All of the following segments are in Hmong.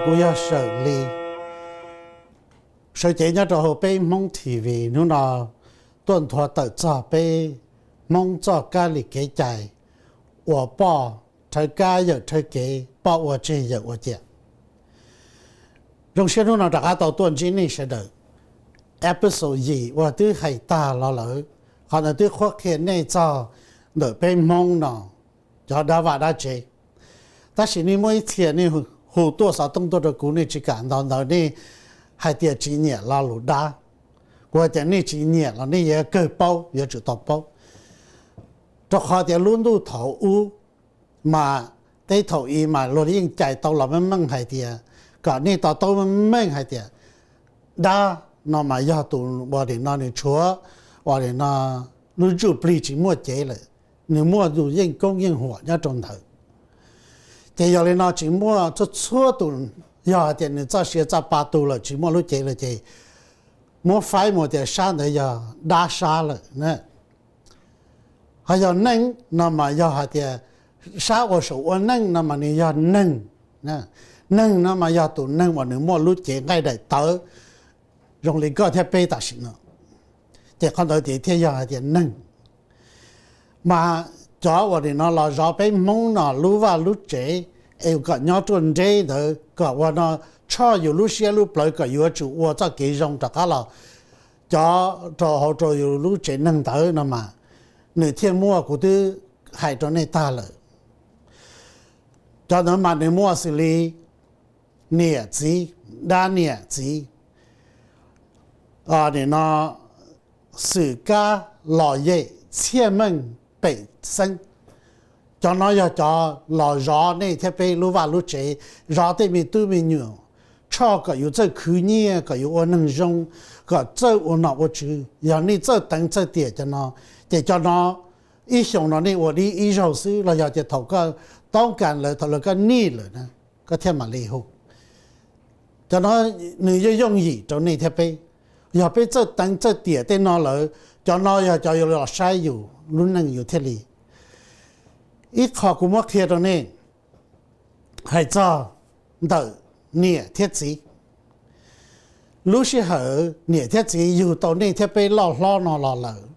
Kuv yog Sawm Lis, sawv cev nyob rau hauv peb Hmoob T V hnub no tuaj nthuav tawm txog peb Hmoob txoj kab li kev cai uas poj rhawv kab yawm rhawv kev, poj ua tseg yawm ua ciam. Zoo siab hnub no rov qab tau tuaj ntsib nej sawv daws. Episode yim uas twb hais tag los lawm, qhov ntawd twb qhuab qhia nej txog ntawm peb Hmoob no cov dab vaj dab tsev. Tab sis nej muaj ib txhia nej hu tuaj xov tooj tuaj rau kuv, nej tsis kam ntaus ntawv, nej hais tias tsis nyiam lo lus dab. Kuv hais tias nej tsis nyiam los nej yuav kawg paub, yuav tsum tau paub. Rau qhov tias lub ntuj thaum ub mas, teb thaum i mas luag yeej cais tau los meej meej hais tias, kom nej to taub meej meej hais tias dab no mas yog tus uas nim no nws tshuav uas nim no lub ntsuj plig tsis muaj cev lawm, nws muaj tus yeej koob yeej huam nyob rau ntawd. Ces yog li no tsis muaj txhua txhua tus, yog hais tias nws txoj sia txoj pa tu lawm tsis muaj lub cev lawm ces muab faib mus tias sab ntawd yog dab sab lawm na. Ho yog neej no mas yog hais tias sab uas saum ua neej no mas nws yog neeg. Neeg no mas yog tus neeg uas nws muaj lub cev nqaij daim tawv zoo li koj thiab peb tam sim no, ces qhov ntawd ces thiaj yog hais tias neeg. Mas cov uas nim no los zov peb Hmoob no lub vaj lub tsev es kom nyob ruaj nreb ntawd, kom ua no tshoj yus lub siab lub plawv kom yuav tsum ua txoj kev zoo rov qab los cov rau hauv rau yus lub tsev neeg ntawd no mas, nws thiaj muaj, kuv twb hais rau nej tag lawm. Cov ntawd mas nws muaj xws li niam txiv, dab niam txiv, nim no xwm kab, lom yem, txhiaj meej, pem xeeb. Cov no yog cov los zov nej thiab peb lub vaj lub tsev, zov tej me tub me nyuam, tshoj kom yus txawj khwv nyiaj, kom yus ua neeg zoo, kom txawj ua nom ua tswv. Yog nej txawj teev txawj tiam cov no, ces cov no ib xyoos no nej ua dib ib zaug xwb los yog tias thaum koj toob kas lawm, thaum lawv koj nij lawm na, koj thiaj mam li hu. Cov no nws yooj yooj yim rau nej thiab peb. Yog peb txawj teev txawj tiam tej no lawm, cov no yog cov yuav los saib yus lub neej yus thiaj li. Ib qho kuv muab qhia rau nej hais txog ntawm niam thiab txiv. Lub sij hawm niam thiab txiv yug tau nej thiab peb loj hlob no los lawm,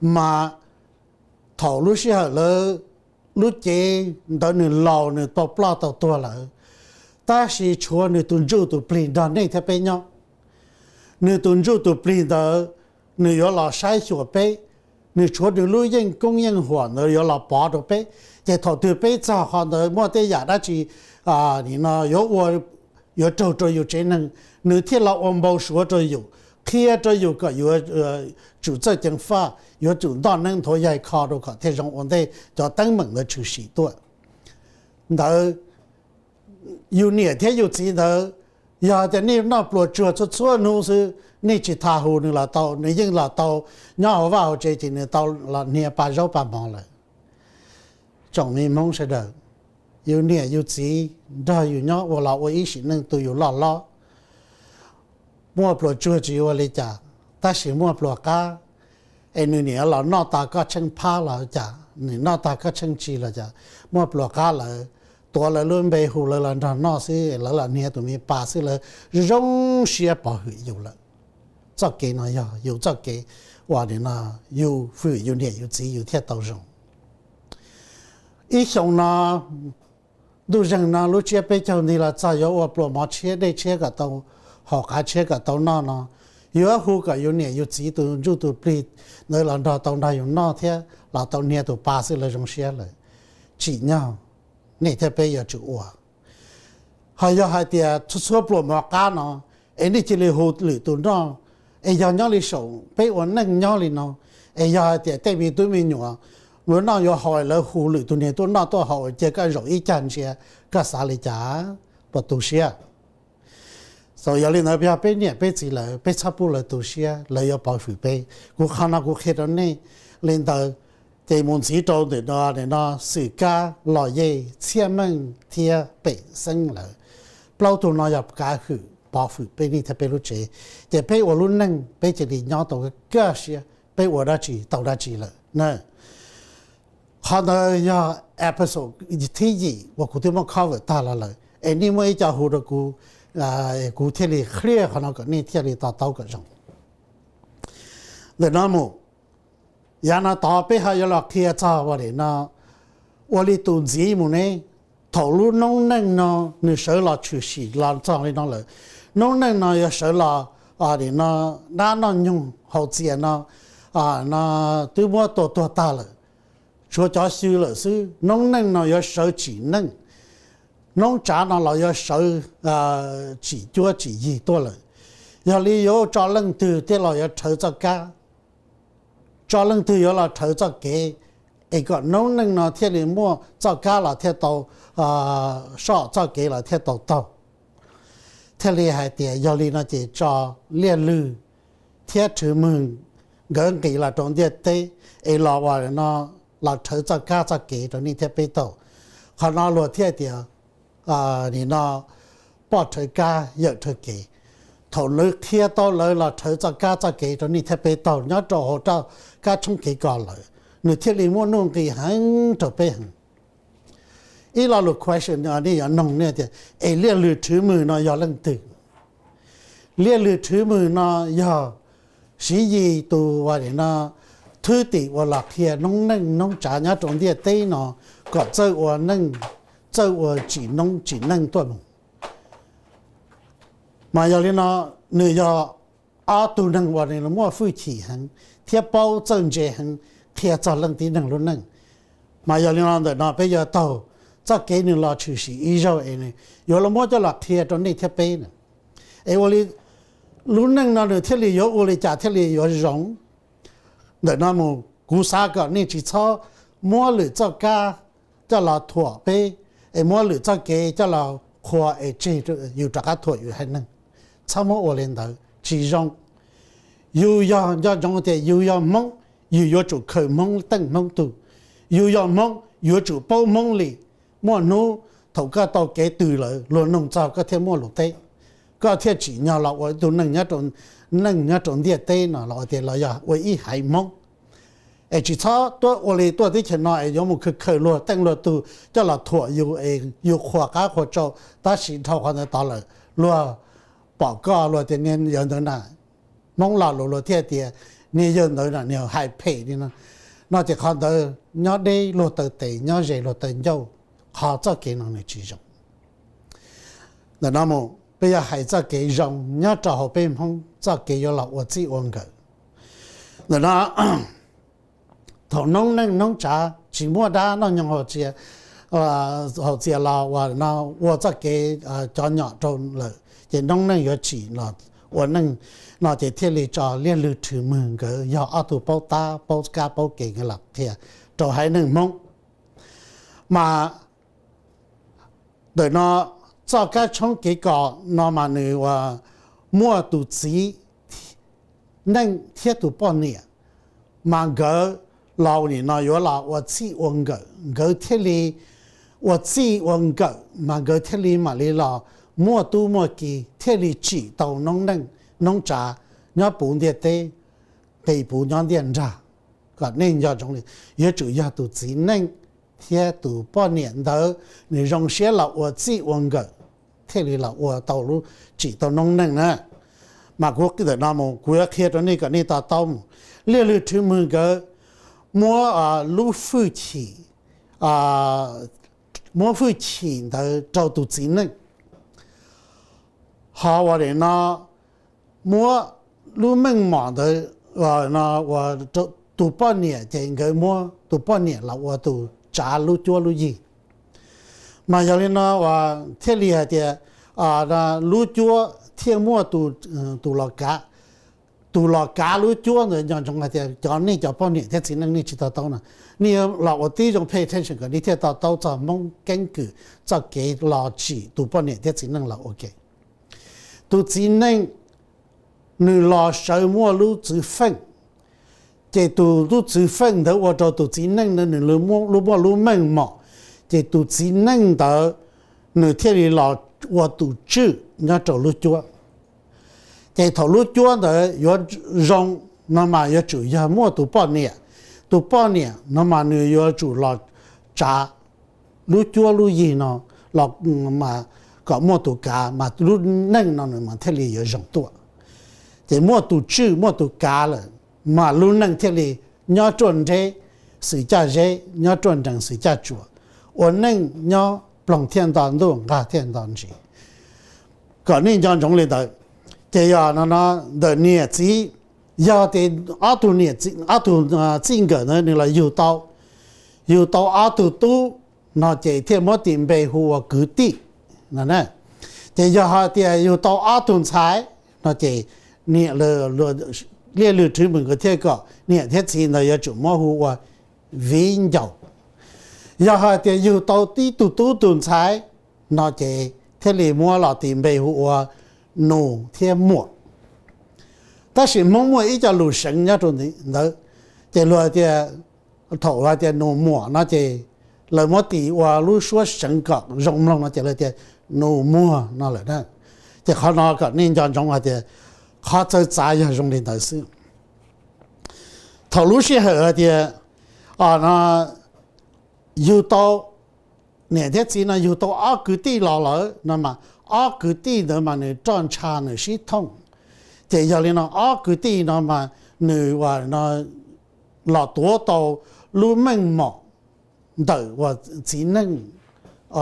mas thaum lub sij hawm lawv lub cev ntawd nws laus nws tau ploj tau tuag lawm, tab sis tshuav nws tus ntsuj tus plig nrog nej thiab peb nyob. Nws tus ntsuj tus plig ntawd nws yuav los saib xyuas peb, nws tshuav nws lub yeej koob yeej huam ntawd yuav los pov rau peb. Ces thaum twg peb txog qhov ntawd muaj tej yam dab tsi nim no yuav ua, yuav raug rau yus tsev neeg, nws thiaj los ua npau suav rau yus, qhia rau yus kom yuav tsum txawj ceev faj, yuav tsum ntoj neeb nthuav yaig kho rau kom thiaj zoo ua ntej cov teeb meem ntawd tshwm sim tuaj. Ntawd yus niam thiab yus txiv ntawd, yog tias nej noj pluas tsuag txhua txhua hnub xwb, nej tsis tas hu nws los tau, nws yeej los tau nyob hauv vaj hauv tsev ces nws tau los hnia pa zaub pa mov lawm. Tsoom me Hmoob sawv daws, yus niam yus txiv nrog yus nyob ua los ua ib sim neej tu yus loj hlob, muaj pluas tsuag tsis ua li cas, tab sis muaj pluas qab es nws niam los noj tas koj tsheej phab los cas, nws noj tas koj tsheej tsis los cas, muaj pluas qab lawm, tuav lawv lub npe hu lawv los nrog noj xwb, lawv los hnia tus me pa xwb, lawv zoo siab pov hwm yus lawm. Txoj kev no yog yus txoj kev uas nim no yus hwm yus niam yus txiv yus thiaj tau zoo. Ib xyoo no, ntuj zeeg no lub tsiab peb caug nti los txog yuav ua pluas mov tshiab dej tshiab kom tau haus, qav tshiab kom tau noj no, yuav hu kom yus niam yus txiv tus ntsuj tus plig ntawd los nrog tau nrog yus noj thiab los tau hnia tus pa xwb lawv zoo siab lawm. Tsim nyog nej thiab peb yuav tsum ua. Ho yog hais tias txhua txhua pluas mov qab no es nej cia li hu lwm tus noj, es yog nyob li saum peb ua neej nyob li no, es yog hais tias tej me tub me nyuam yuav noj yuav haus lawv hu lwm tus niag tuaj noj tuaj haus, cia koj zaum ib cag ntsia, koj xav li cas? Puas tu siab? Xaus yog li ntawd yog peb niam peb txiv lawm, peb txhob pub lawv tu siab, lawv yuav pov hwm peb. Kuv qhov no kuv qhia rau nej li ntawd, ces mus ntxiv rau ntawm no, nim no xwm kab, lom yej, txhiaj meej thiab pem xeeb lawm. Plaub tug no yog kav hwm pov hwm peb nej thiab peb lub tsev, ces peb ua lub neej peb cia li nyob tau kaj siab, peb ua dab tsi tau dab tsi lawm na. Qhov ntawd yog episode thib yim uas kuv twb muab cover tag los lawm. Es nej muaj ib co hu rau kuv, kuv thiaj li qhia qhov no kom nej thiaj li to taub kom zoo. Ntawm no mus, yav no tod peb ho yuav los qhia txog ua li no, ua li tus ntxiv mus ne, thaum lub noob neej no nws sawv los tshwm sim los txog li no lawm, noob neej no yuav sawv los li no, dab noj nyoog hauv txias no, no twb muab tua tuag tag lawm, tshuav cov xyw lawm xwb, noob neej no yuav sawv tsim neej, noob tsav no los yuav sawv tsim cuab tsim yig tuaj lawm. Yog li yuav tso leej twg thiaj los yuav rhawv txoj kab, tso leej twg yuav los rhawv txoj kev, es kom noob neej no thiaj li muaj txoj kab los thiaj tau, soj txoj kev los thiaj tau taug. Thiaj li hais tias yog li no ces tso liaj lwg thiab rhwv mwg nkawd nqis los rau ntiaj teb, es los ua no, los rhawv txoj kab txoj kev rau nej thiab peb taug. Qhov no luag thiaj tias nim no poj rhawv kab yawm rhawv kev. Thaum lawv qhia tau lawv los rhawv txoj kab txoj kev rau nej thiab peb taug nyob rau hauv raj kab tshoob kev kos lawm, nws thiaj li muaj nuj nqis heev rau peb heev. Ib lo lus question nej yuav noog nej tias, es liaj lwg rhwv mwg no yog leej twg? Liaj lwg rhwv mwg no yog Siv Yis tus ua li no thwj tim uas los qhia noob neej noob tsav nyob rau ntiaj teb no kom txawj ua neej, txawj ua tsim noob tsim neej tuaj mus. Mas yog li no, nws yog ob tug neeg uas nws muaj hwj chim heev thiab paub txawj ntse heev qhia txog leej tib neeg lub neej. Mas yog li no ntawm no peb yuav taug txoj kev nws los tshwm sim ib zaug es nws yuav los muab coj los qhia rau nej thiab peb na. Es ua li lub neej no nws thiaj li yuav ua li cas thiaj li yuav zoo. Ntawm no mus kuv xav kom nej tsis txhob muab lwm txoj kab coj los thuam peb, es muab lwm txoj kev coj los qhuas es tseg yus rov qab thuam yus haiv neeg. Txhob muab ua li ntawd tsis zoo. Yus yog nco ntsoov tias yus yog Hmoob, yus yuav tsum khaws Hmoob teej Hmoob tug. Yus yog Hmoob yuav tsum paub Hmoob li. Muaj hnub thaum koj tau kev twg lawm luag noog txog koj thiaj muaj lus teb, koj thiaj tsim nyog los ua ib tug neeg nyob rau, neej nyob rau ntiaj teb no los ua tias los yog ua ib haiv Hmoob. Es tsis txhob tuaj ua li tuaj teb chaws no es yuav mus khaws khaws luag teej luag tug coj los thuam yus es yus qhuas qab qhuas tsau, tab sis dhau qhov ntawd tod lawm luag pom koj luag tias niag yawg ntawd na, Hmoob Los lus luag thiaj tias niag yawg ntawd na niag hais phem li no, no ces qhov ntawd nyob deb luag taw tes nyob ze luag taw ncauj, qhov txoj kev no nws tsis zoo. Ntawm no mus peb yuav hais txoj kev zoo nyob rau hauv peb Hmoob txoj kev yuav los ua txij ua nkawm. Ntawm no thaum noob neej noob tsav tsis muaj dab noj nyoog hauv txias los ua no ua txoj kev cov nyom rau lawm, ces noob neej yuav tsim los ua neej no ces thiaj li tso liaj lwg rhwv mwg nkawd yog ob tug paub tab paub kab paub kev nkawd los qhia rau haiv neeg Hmoob. Mas ntawm no txoj kab tshoob kev kos no mas nws ua muaj tus txiv neej thiab tus poj niam, mas nkawd los nim no yuav los ua txij ua nkawm, nkawd thiaj li ua txij ua nkawm mas nkawd thiaj li mam li los muaj tub muaj ki thiaj li tsim tau noob neej noob tsav nyob puv ntiaj teb, nqis puv nyob ntiaj nrag. Kom nej nco ntsoov li, yuav tsum yog tus txiv neej thiab tus poj niam ntawd nws zoo siab los ua txij ua nkawm thiaj li los ua tau lub tsim tau noob neej na. Mas kuv ntawm no mus kuv yuav qhia rau nej kom nej to taub mus. Liaj lwg rhwv mwg nkawd muab lub hwj chim, muab hwj chim ntawd rau tus txiv neej. Ho ua li no muab lub meej mom ntawd ua tus poj niam ces nkawd muab tus poj niam los ua tus tsav lub cuab lub yig. Mas yog li no ua thiaj li hais tias lub cuab thiaj muaj tus los kav, tus los kav lub cuab ntawd nco ntsoov hais tias cov nej cov poj niam thiab txiv neej nej tsis to taub no, nej yuav los ua tib zoo pay attention kom nej thiaj to taub txog Hmoob keeb kwm txoj kev los tsim tus poj niam thiab txiv neej los ua ke. Tus txiv neej nws los sawv muaj lub txwv feej, ces tus lub txwv feej ntawd ua rau tus txiv neej ntawd nws muaj lub meej mom, ces tus txiv neej ntawd nws thiaj li los ua tus tswj nyob rau lub cuab. Ces thaum lub cuab ntawd yuav zoo no mas yuav tsum yog muaj tus poj niam, tus poj niam no mas nws yuav tsum los tsav lub cuab lub yig no los, mas kom muaj tus kav mas lub neej no nws mas thiaj li yuav zoo tuaj. Ces muaj tus tswj muaj tus kav lawm mas lub neej thiaj li nyob ruaj nreb xwm caj zeb, nyob ruaj nrees xwm caj tsuas, ua neej nyob ploog thiaj nto ntuj nqag thiaj nto ntsis. Kom nej nco ntsoov li ntawd. Ces yog no no ntawm niam txiv, yog tias ob tug niam txiv, ob tug txij nkawm ntawd nws los yug tau, yug tau ob tug tub no ces thiaj muab tis npe hu ua kwv tij no na. Ces yog hais tias yug tau ob tug ntxhais no ces niam, liaj lwm rwv mws nkawd thiaj kom niam thiab txiv ntawd yuav tsum muab hu ua viv ncaus. Yog hais tias yug tau ib tug tub tug ntxhais no ces thiaj li muab los tis npe hu ua nus thiab muam. Tab sis Hmoob muaj ib co lus seev nyob rau ntawd, ces luag tias, thaum hais tias nus muam no ces lawv muab tis ua lub suab seev kom zoo mloog no ces lawv tias nus muag no lawm na. Ces qhov no kom nej nco ntsoov hais tias qhov txawv txav yog zoo li ntawd xwb. Thaum lub sij hawm hais tias, o, no yug tau, niam thiab txiv no yug tau ob kwv tij los lawm no mas ob kwv tij ntawd mas nws roj ntsha nws sib thooj. Ces yog li no ob kwv tij no mas nws los tuav tau lub meej mom ntawm uas txiv neej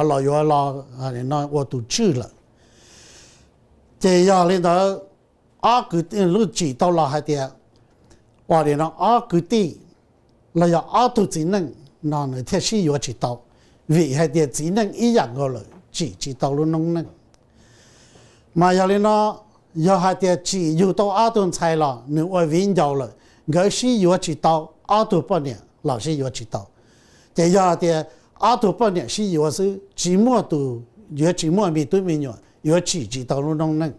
los yuav los ua tus tswj lawm. Ces yog li ntawd, ob kwv tij lub tsim tau los hais tias, ua li no ob kwv tij los yog ob tug txiv neej no nws thiaj sib yuav tsis tau, vim hais tias txiv neej ib yam nkaus lawm tsim tsis tau lub noob neej. Mas yog li no, yog hais tias tsim yug tau ob tug ntxhais los nws ua viv ncaus lawm, nkawd sib yuav tsis tau, ob tug poj niam los sib yuav tsis tau. Ces yog tias ob tug poj niam sib yuav xwb, tsis muaj tus, yuav tsis muaj me tub me nyuam, yuav tsim tsis tau lub noob neej.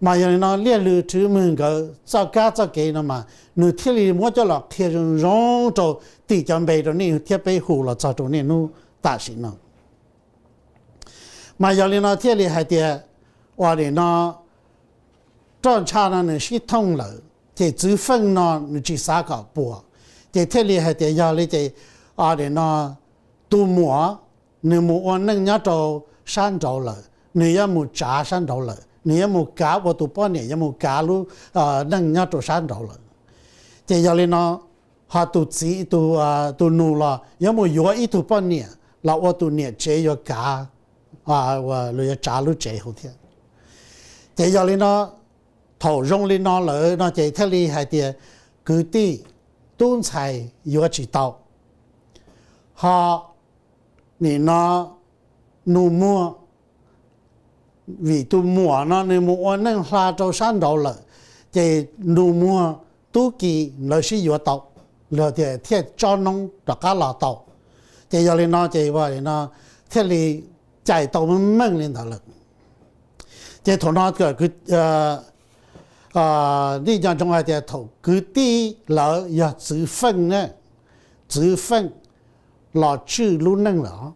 Mas yog li no liaj lwm rwv mws nkawd txoj kab txoj kev no mas nws thiaj li muab coj los qhia zoo zoo rau, tim cov npe rau nej thiab peb hu los txog rau niaj hnub tam sim no. Mas yog li no thiaj li hais tias, ua li no roj ntsha no nws sib thooj lawm ces txwv feej no nws tsis xav kom puas, ces thiaj li hais tias yog li ces, ua li no tus muam nws mus ua neej nyob rau sab nraud lawm, nws yuav mus tsav sab nraud lawm, nws yuav mus kav ua tus poj niam yuav mus kav lub neej nyob rau sab nraud lawm. Ces yog li no, ho tus txiv, tus nus los yuav mus yuav ib tug poj niam los ua tus niam tsev yuav kav, yuav tsav lub tsev hauv thiab. Ces yog li no, thaum zoo li no lawm no ces thiaj li hais tias kwv tij tub ntxhais yuav tsis tau. Ho nim no nus muag, vim tus muam no nws mus ua neej hla rau sab nraud lawm, ces nus muag tub ki lawv sib yuav tau, lawv tias thiaj tsob noob rov qab los tau. Ces yog li no ces ua li no thiaj li cais tau meej meej li ntawd lawm. Ces thaum no nej nco ntsoov hais tias thaum kwv tij lawv yog txwv feej ne, txwv feej los tswj lub neej lawm,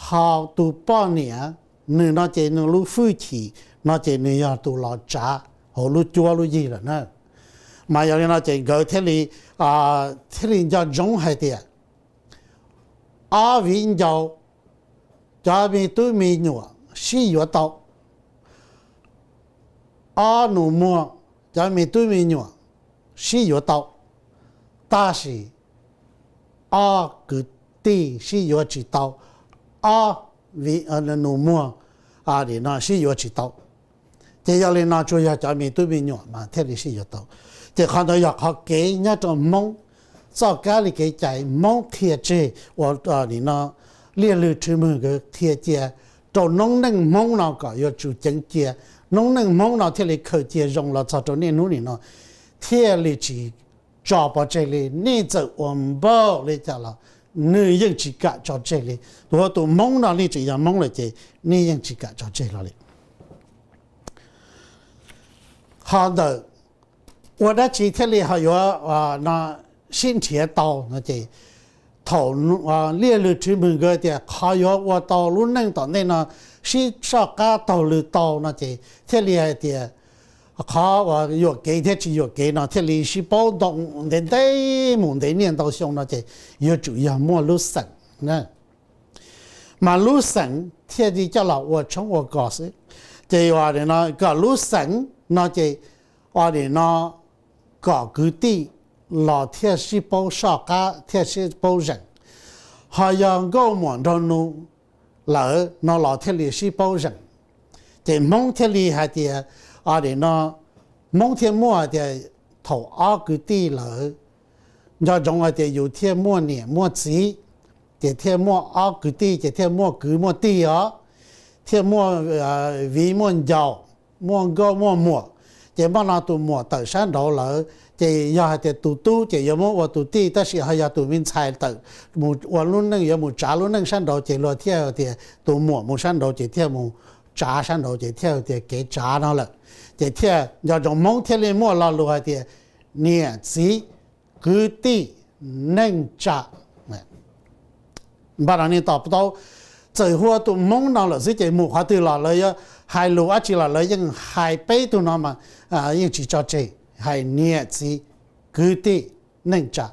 ho tus poj niam nws no ces nws lub hwj chim no ces nws yog tus los tsav hauv lub cuab lub yig lawm na. Mas yog li no ces nkawd thiaj li, thiaj li nco ntsoov hais tias ob viv ncaus cov me tub me nyuam sib yuav tau, ob nus muag cov me tub me nyuam sib yuav tau, tab sis ob kwv tij sib yuav tsis tau, ob nus muag no sib yuav tsis tau. Ces yog li no tsuas yog cov me tub me nyuam mas thiaj li sib yuav tau. Ces qhov ntawd yog qhov kev nyob rau Hmoob, txoj kab li kev cai Hmoob qhia tseg ua li no, liaj lwm rwv mws nkawd qhia cia rau noob neej Hmoob no kom yuav tsum ceev cia, noob neej Hmoob no thiaj li khaws cia zoo los txog rau niaj hnub nim no, thiaj li tsis tso pov tseg li. Nej txawm ua npaum li cas los nws yeej tsis kam tso tseg li. Tus ua tus Hmoob no nej tseem yog Hmoob lawm ces nej yeej tsis kam tso tseg los li. Ho ntawm ua dab tsi thiaj li ho yuav sib nrhiav tau no ces thaum liaj lwm rwv mws nkawd tias qhov yuav ua tau lub neej tom ntej no sib soj qab taug lw tau no ces thiaj li hais tias qhov uas yuam kev thiab tsis yuam kev no thiaj li sib paub ntau ntev ntev mus ntev niaj ntau xyoo no ces yuav tsum yog muaj lub xeem. Mas lub xeem thiaj li coj los ua tshoob ua kos xwb. Ces ua li no kom lub xeem no ces ua li no kom kwv tij los thiaj sib paub soj qab thiaj sib paub zeem, ho yog nkauj muam nraug nus lawm no los thiaj li sib paub zeem. Ces Hmoob thiaj li hais tias, ua li no, Hmoob thiaj muaj hais tias thaum ob kwv tij lawm, nco ntsoov hais tias yus thiaj muaj niam muaj txiv, ces thiaj muaj ob kwv tij ces thiaj muaj kwv muaj tij os, thiaj muaj viv muaj ncaus, muaj nkauj muaj muam. Ces npaj no tus muam tawm sab nraud lawm ces yog hais tias tus tub ces yuav muab ua tus tij, tab sis ho yog tus me ntxhais tawm mus ua lub neej yuav mus tsav lub neej sab nraud ces luag thiaj tias tus muam mus sab nraud ces thiaj mus tsav sab nraud ces thiaj tias kev tsav no lawm. Ces thiaj nco ntsoov Hmoob thiaj li muaj lo lus hais tias niam txiv kwv tij neej tsa. Npaj no nej to taub, txawm hu ua tus Hmoob no lawm xwb ces mus qhov twg los lawv yuav hais lus dab tsi los lawv yeej hais peb tug no mas yeej tsis tso tseg, hais niam txiv kwv tij neej tsa.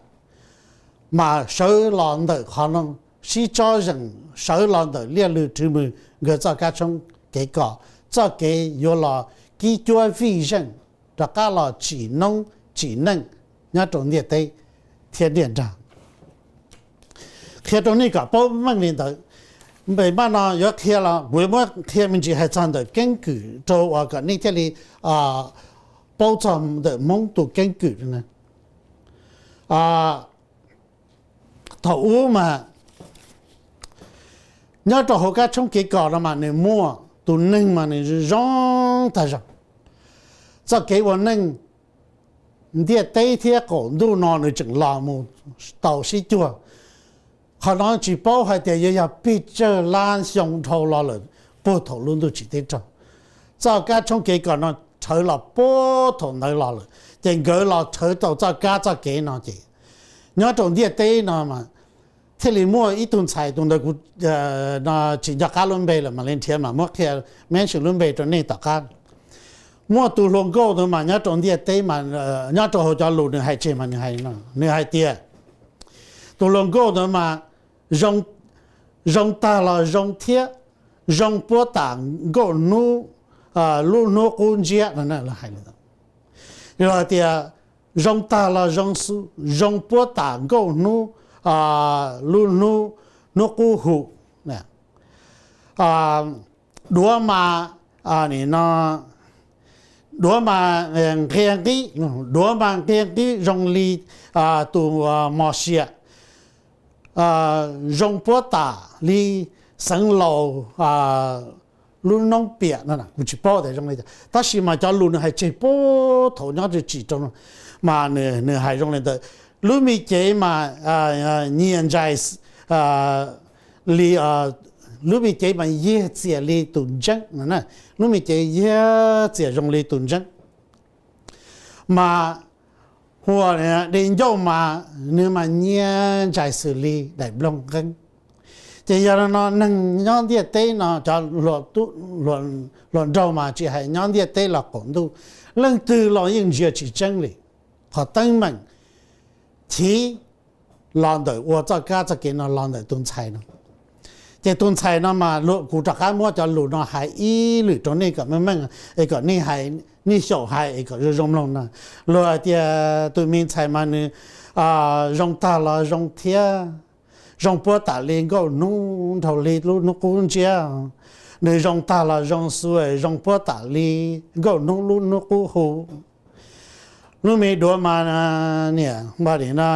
Mas sawv los ntawm qhov no sib tsob zeem, sawv los ntawm liaj lw rwv mws nkawd txoj kab tshoob kev kos, txoj kev yuav los kib cuab vij zeej, rov qab los tsim noob tsim neej nyob rau ntiaj teb thiab ntiaj nrag. Qhia rau nej kom paub meej li ntawd. Npe npaj no yuav qhia los kuv yuav muab qhia me ntsis hais txog ntawm keeb kwm rau uas kom nej thiaj li paub txog ntawm Hmoob tus keeb kwm. Thaum ub mas nyob rau hauv kab tshoob kev kos no mas nws muaj tus neeg mas nws zoo tag zog. Txoj kev ua neej ntiaj teb thiab qaum ntuj no nws tseem los mus tau sib cuag. Qhov no tsis paub hais tias yuav yog pes tsawg lab xyoo dhau los lawm puag thaum lub ntuj tsim teb raug. Txoj kab tshoob kev kos no rhawv los puag thaum ntawd los lawm ces nkawd los rhawv tau txoj kab txoj kev no ces nyob rau ntiaj teb no mas thiaj li muaj ib tug ntxhais, tus ntawd kuv tsis nco qab lub npe lawm mam li nrhiav mas muab qhia, mention lub npe rau nej tom qab. Muaj tus hluas nkauj ntawd mas nyob rau ntiaj teb mas, nyob rau hauv cov lus nws hais tseg mas nws hais tias, tus hluas nkauj ntawd mas zoo tag los zoo thiab, zoo puab tam nkauj hnub lub hnub qub ntsiab no hais. Yog hais tias zoo tag los zoo xu, zoo puab tam nkauj hnub lub hnub, hnub qub hu. Duav mas, no, duav mas nqia nqib, duav mas nqia nqib zoo li tus mos sia, zoo puab tam li xeev laus lub noob piam no, kuv tsis paub tias zoo li cas tab sis mas cov lus nws hais tseg puag thaum nyob tsis rau mas nws hais zoo li ntawd. Lub me cev mas nyias ntsais li, lub me cev mas yiag txias li tus ntseeb no, lub me cev yiag txias zoo li tus ntseeb. Mas hu ua de ncauj mas nws mas nyias ntsais xws li daim nplooj nqeeb. Ces yog no neeg nyob ntiaj teb no cov hluas nraug mas tsis hais nyob ntiaj teb los qaum ntuj, leej twg los yeej ntsia tsis tseeb li. Qhov teeb meem chiv los ntawm ua txoj kab txoj kev no los ntawm tus ntxhais no. Ces tus ntxhais no mas kuv rov qab muab cov lus no hais ib lwm rau nej kom meej meej es kom nej xyaum hais es kom zoo zoo mloog no. Luag hais tias tus me ntxhais mas nws zoo tag los zoo thiab, zoo puab tam li nkauj hnub nraug li lub hnub qub ntsiab. Nws zoo tag los zoo xu, zoo puab tam li nkauj hnub lub hnub qub hu. Lub me duav mas niam npa li no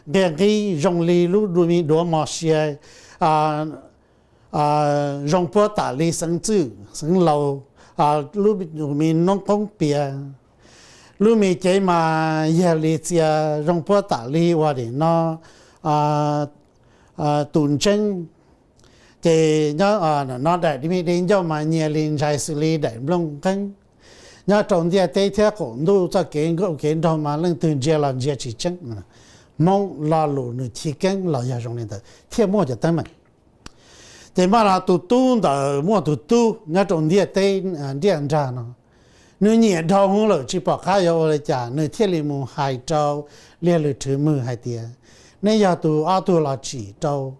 nqia nqib zoo li lub me duav mos sia, zoo puab tam li xeev txwj xeev laus, lub me noob qoob pias. Lub me cev mas yag li txias zoo puab tam li ua li no tus ntseeb. Ces no daim me de ncauj mas nyias li ntsais xws li daim nplooj nqeeb. Nyob rau ntiaj teb thiab qaum ntuj txoj kev nkauj kev nraug mas leej twg ntsia los ntsia tsis tseeb. Hmoob lo lus nws chiv keeb los yog zoo li ntawd thiaj muaj cov teeb meem. Ces mas los tus tub ntawd muaj tus tub nyob rau ntiaj teb ntiaj nrag no, nws nyiam dhau hwv lawm tsis pom qab yuav ua li cas, nws thiaj li mus hais rau liaj lwm rhwv mwg hais tias, neb yog tus ob tug los tsim rau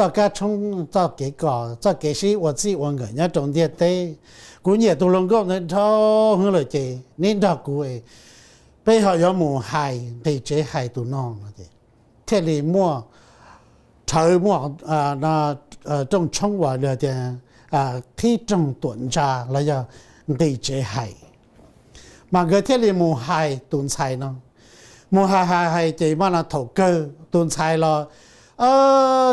toj kab tshoob txoj kev kos txoj kev sib ua txij ua nkawm nyob rau ntiaj teb. Kuv nyiam tus hluas nkauj ntawd dhau heev lawm ces neb nrog kuv, peb ho yuav mus hais nqis tsev hais tus no no es thiaj li muaj rhawv muaj rooj tshoob uas tias qhib rooj tuam ntsa los yog nqis tsev hais. Mas nkawd thiaj li mus hais tus ntxhais no, mus hais hais hais ces mas no thaum kawg tus ntxhais los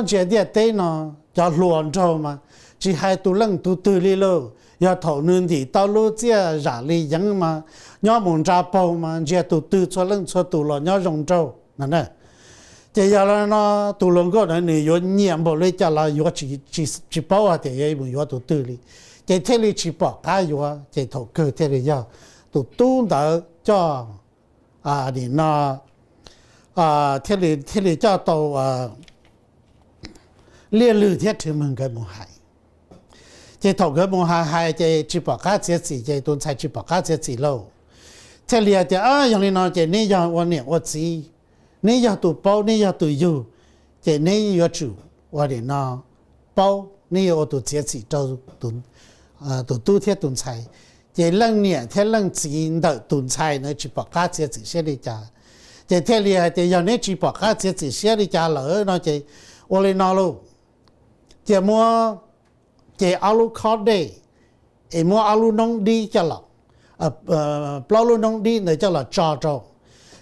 ntsia ntiaj teb no cov hluas nraug mas tsis hais tus leej tus twg li lauj, yog thaum nws ntim tau lub txiaj zam li yeev mas nyob mus nra paug mas ntsia tus twg txhua leej txhua tus los nyob zoo nraug no. Ces yog li no tus hluas nkauj ntawd nws yuav nyiam npaum li cas los yuav tsis paub hais tias yuav mus yuav tus twg li, ces thiaj li tsis pom qab yuav. Ces thaum kawg thiaj li yog tus tub ntawd coj, nim no thiaj li coj tau Liaj Lwg thiab Rhwv Mwg nkawd mus hais. Ces thaum nkawd mus hais hais ces tsis pom qab txiav txim, ces tus ntxhais tsis pom qab txiav txim lauj, thiaj li hais tias, Yog li no ces neb yog ua niam ua txiv, neb yog tus paub neb yog tus yug, ces neb yuav tsum ua nim no paub, neb yuav ua tus txiav txim rau tus tub thiab tus ntxhais. Ces leej niam thiab leej txiv ntawm tus ntxhais ntawd tsis pom qab txiav txim siab li cas, ces thiaj li hais tias, Yog neb tsis pom qab txiav txim siab li cas lawm no ces ua li no lauj, cia muab, ces ob lub khob dej, es muab ob lub noob dib coj los, plaub lub noob dib ntawd coj los tso rau,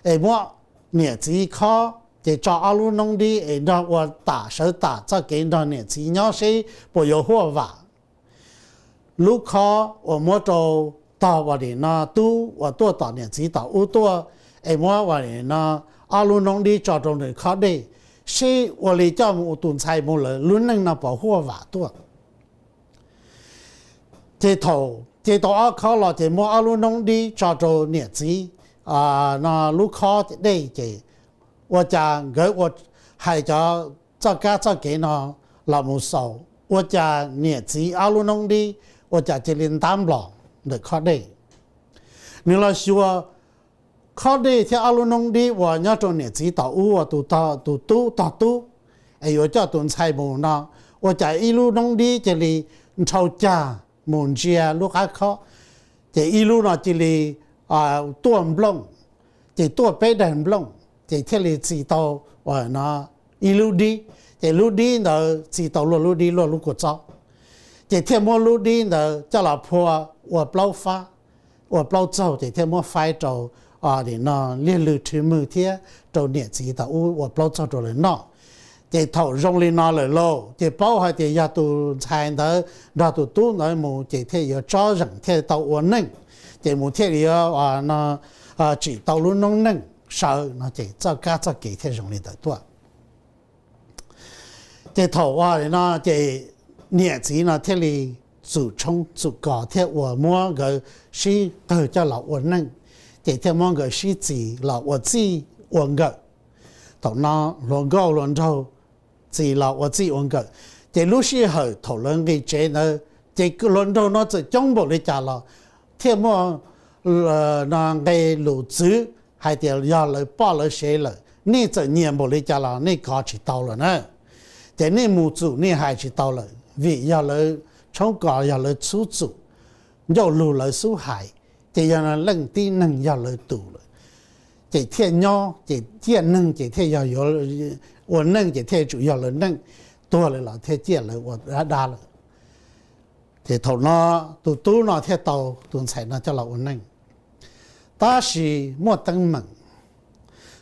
es muab niam txiv khob, ces tso ob lub noob dib es nrog ua tam sawv tam txoj kev nrog niam txiv nyob seb puas yuav huaj vam. Lub khob uas muab rau tog uas nim no tub uas tuaj tom niam txiv tom ub tuaj, es muab uas nim no ob lub noob dib tso rau nws khob dej, seb ua li coj mus tus ntxhais mus lawm lub neej no puas huaj vam tuaj. Ces thaum ces tau ob khob los ces muab ob lub noob dib tso rau niam txiv no lub khob dej, ces ua cas nkawd ua hais cov txoj kab txoj kev no los mus xaus, ua cas niam txiv ob lub noob dib ua cas cia li ntab nplos ntawm khob dej. Nws los xyuas khob dej thiab ob lub noob dib uas nyob rau niam txiv tom ub uas tus tub tog tub es yuav coj tus ntxhais mus no, ua cas ib lub noob dib cia li nrhau cag mus ntsia lub qab khob, ces ib lub no cia li tuaj nplooj, ces tuaj peb daim nplooj, ces thiaj li txi tau ua no ib lub dib, ces lub dib ntawd txi tau luaj lub dib luaj lub kua txob, ces thiaj muab lub dib ntawd coj los phua ua plaub fab, ua plaub txaug, ces thiaj muab faib rau nim no Liaj Lwg Rhwv Mwg thiab rau niam txiv tom ub ua plaub txaug rau lawv noj. Ces thaum zoo li no lawm lauj, ces paub hais tias yog tus ntxhais ntawd nrog tus tub ntawd mus ces thiaj yuav tsob zeem thiaj tau ua neej, ces mus thiaj li yuav tsim tau lub noob neej sawv no, ces txoj kab txoj kev thiaj zoo li ntawd tuaj. Ces thaum ua li no ces niam txiv no thiaj li txum tshoob txum kos thiab ua muab nkawd sib qawg coj los ua neej, ces thiaj muab nkawd sib txis los ua txij ua nkawm. Thaum no hluas nkauj hluas nraug txis los ua txij ua nkawm, ces lub sij hawm thaum lawv nqis tsev ntawd ces hluas nraug no txawm coob npaum li cas los thiaj muaj no nqe lus txwv hais tias yog lawv poj lawv sev lawm, nej txawm nyiam npaum li cas los nej kov tsis tau lawm na. Ces nej mus txum nej hais tsis tau lawm, vim yog lawv tshoob kos yog lawv txhub txum, ncauj lug lawv xub hais, ces yog leej tib neeg yog lawv tus lawm, ces thiaj nyob, ces ciaj neeg ces thiaj yog yuav ua neej ces thiaj tsum yog lawv neej, tuag lawm los thiaj ciaj lawv ua dab dab lawm. Ces thaum no tus tub no thiaj tau tus ntxhais no coj los ua neej. Tab sis muaj teeb meem.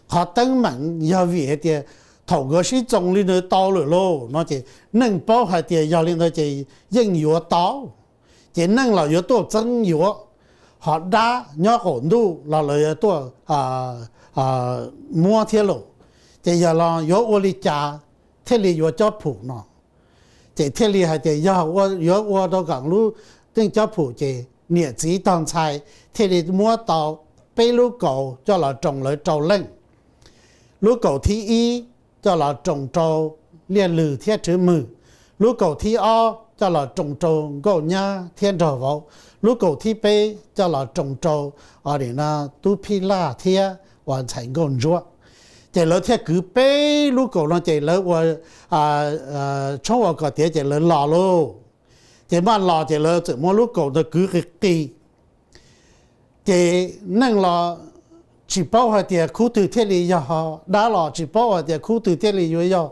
Qhov teeb meem yog vim hais tias thaum nkawd sib txoos li ntawd tau lawm lauj no ces neej paub hais tias yog li ntawd ces yeej yuav tau, ces neej los yuav tuaj txeeb yuav, ho dab nyob qaum ntuj los lawv yuav tuaj muab thiab lauj. Ces yog los yuav ua li cas thiaj li yuav cob phum no? Ces thiaj li hais tias yog yuav ua rau kom lub neej cob phum ces niam txiv tog ntxhais thiaj li muab tau peb lub kaus coj los roos lawv rau leej. Lub kaus thib ib coj los roos rau Liaj Lwg thiab Rhwv Mwg. Lub kaus thib ob coj los roos rau Nkauj Nyab thiab Nraug Vauv. Lub kaus thib peb coj los roos rau Tub Phij Laj thiab uas ntxhais Nkauj Ntsuab. Ces lawv thiaj kwv peb lub kaum no ces lawv ua tshoob ua kos tiav ces lawv los lauj. Ces maj los ces lawv txawm muab lub kaum ntawd kwv qis qis. Ces neeg los tsis paub hais tias khub twg thiaj li yog, dab los tsis paub hais tias khub twg thiaj li yuav yog.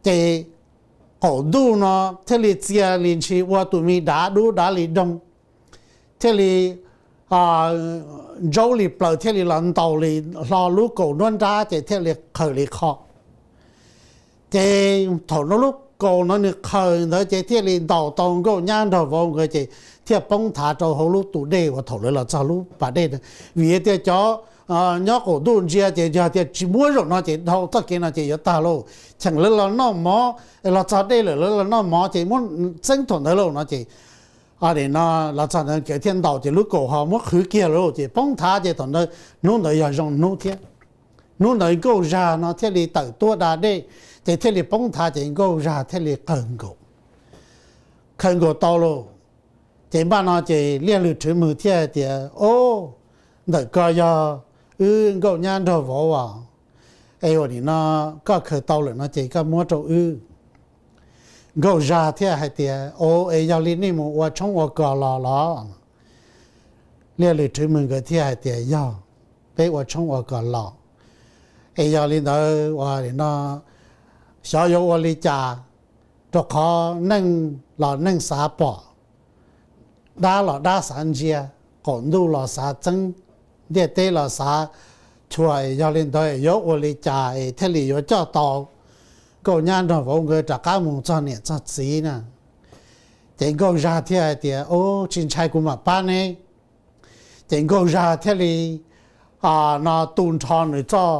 Ces qaum ntuj no thiaj li txia li ntshis ua tus me dav dub dav li doog, thiaj li ntsaub li plaws thiaj li los ntaus li hlo lub kaus nruab nrab ces thiaj li qhaws li qho. Ces thaum no lub kaus no nws qhaws ntawd ces thiaj li ntaus tau nkauj nyab nraug vauv nkawd ces thiaj poob nthav rau hauv lub tus dej uas thaum lawv los txog lub pas dej na. Vim tias cov nyob qaum ntuj ntsia ces yog tias tsis muab zaum no ces dhau txoj kev no ces yuav tag lauj. Cheem lawv los noj mov, los txog dej lawm lawv los noj mov ces muab txeeb thaum ntawd lauj no ces, no los txog ntawd nkawd thiaj ntaus ces lub kaus ho muab qhwv kiag lauj ces poob nthav ces thaum ntawd hnub ntawd yog zoo hnub thiab. Hnub ntawd nkauj zag no thiaj li tawm tuaj da dej, ces thiaj li poob nthav ces nkauj zag thiaj li qawg nkaus, qawg nkaus tau lauj. Ces npaj no ces Liaj Lwm Rhwv Mws thiaj hais tias, Ob, ntawm ko yog wb nkauj nyab nraug vauv as, es ua nim no koj khaws tau lawm no ces koj muab rau wb. Nkauj zag thiaj hais tias, Ob, es yog li nej mus ua tshoob ua kos los los? Liaj Lwm Rhwv Mws nkawd thiaj hais tias, Yog, peb ua tshoob ua kos los. Es yog li ntawd ua nim no xyov yuav ua li cas, rau qhov neeg los neeg xav pom, dab los dab xav ntsia, qaum ntuj los xav txeeb, ntiaj teb los xav chua, yog li ntawd yuav ua li cas es thiaj li yuav coj tau nkauj nyab nraug vauv nkawd rov qab mus txog niam txog txiv na? Ces nkauj zag thiaj hais tias, Ob, tsis ntshai, kuv mam pab neb. Ces nkauj zag thiaj li no tu nrho nws txoj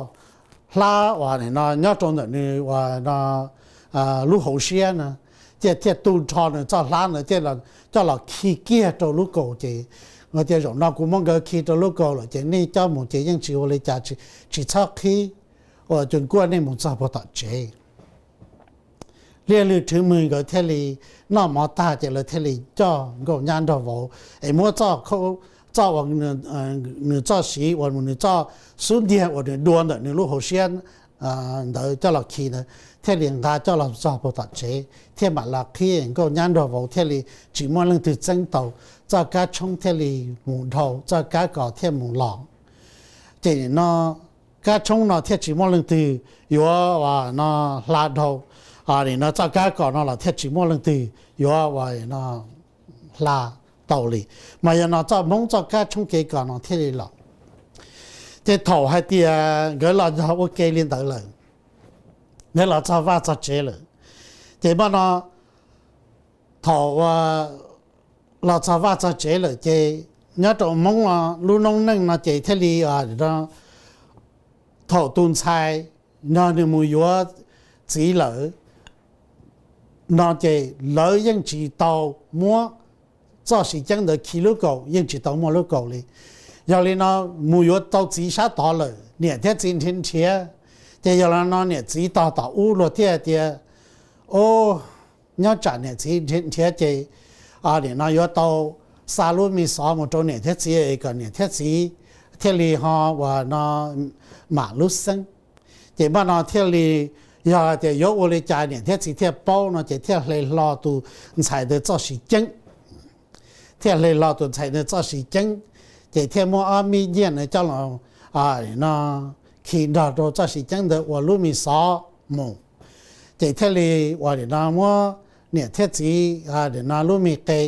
hlab uas no nyob rau ntawm nws uas no lub hauv siab na, thiaj thiaj tu nrho nws txoj hlab ntawd thiaj coj los khi kiag rau lub kaus ces, Tias zaum no kuv muab nkawd khi rau lub kaus lawm ces nej coj mus ces yeej tsis ua li cas, tsis txhob qhib, ua cuag kuaj nej mus txog puag tom tsev. Liaj Lwm Rhwv Mws nkawd thiaj li noj mov tag ces lawv thiaj li coj nkauj nyab nraug vauv es muab txoj uas nws txoj siv uas nws txoj xub ntiag uas nws dua ntawm nws lub hauv siab ntawd coj los khi ntawd thiaj li nqa coj los txog puag tom tsev thiaj mam los qhib, nkauj nyab nraug vauv thiaj li tsis muaj leej twg txeeb tau, txoj kab tshoob thiaj li mus dhau, txoj kab kos thiaj mus los. Ces no kab tshoob no thiaj tsis muaj leej twg yuav no hla dhau, nim no txoj kab kos no los thiaj tsis muaj leej twg yuav ua no hla tau li. Mas yog no txoj Hmoob txoj kab tshoob kev kos no thiaj li los. Ces thaum hais tias nkawd los yog ua ke li ntawd lawm, nkawd los txog vaj txog tsev lawm, ces npaj no thaum los txog vaj txog tsev lawm ces nyob rau Hmoob lub noob neej no ces thiaj li thaum tus ntxhais no nws mus yuav txiv lawm no ces lawv yeej tsis tau muab txoj siv ceeb ntawd khi lub kaus, yeej tsis tau muaj lub kaus li. Yog li no mus yuav tau txiv sab tod lawm, niam thiab txiv nrhiav nrhiav, ces yog li no niam txiv tog tom ub luag thiaj tias, o, nyob tsam niam txiv nrhiav ces nim no yuav tau xa lub me xov mus rau niam thiab txiv es kom niam thiab txiv thiaj li ho uas no mam lub xeeb. Ces npaj no thiaj li, yog tias yuav ua li cas niam thiab txiv thiaj paub no ces thiaj hle hlo tus ntxhais ntawd txoj siv ceeb. Thiaj hle hlo tus ntxhais ntawd txoj siv ceeb, ces thiaj muab ob me nyiaj ntawd coj los no khi nrog rau txoj siv ceeb ntawd ua lub me xov mus. Ces thiaj li uas nim no muab niam thiab txiv nim no lub me qe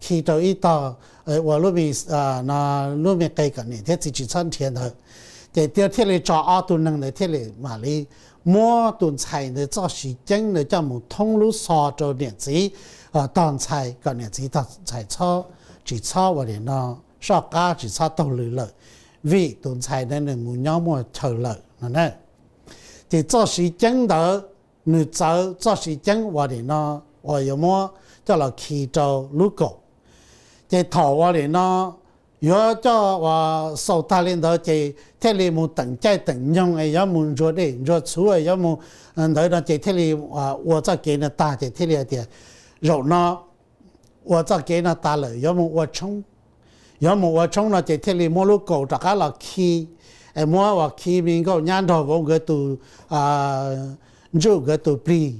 khi rau ib tog, ua lub me, lub me qe kom niam thiab txiv tsis txhob nrhiav ntawd. Ces thiaj li tso ob tug neeg ntawd thiaj li mam li muab tus ntxhais ntawd txoj siv ceeb ntawd coj mus thoob lub xov rau niam txiv tog ntxhais kom niam txiv tog ntxhais txhob, tsis txhob uas nim no soj qab tsis txhob taug lw lawm, vim tus ntxhais ntawd nws mus nyob muaj chaw lawm no na. Ces txoj siv ceeb ntawd nws txawv txoj siv ceeb uas nim no uas yuav muab coj los khi rau lub kaum. Ces thaum uas nim no yuav coj uas xaus tag li ntawd ces thiaj li mus teem caij teem nyoog es yuav mus ntsuas dej ntsuas txhuv es yuav mus ntawd no ces thiaj li ua txoj kev no tag ces thiaj li hais tias zaum no ua txoj kev no tas lawm yuav mus ua tshoob. Yuav mus ua tshoob no ces thiaj li muab lub kaus rov qab los khi, es muab uas khi me nkauj nyab nrog vauv nkawd tus ntsuj nkawd tus plig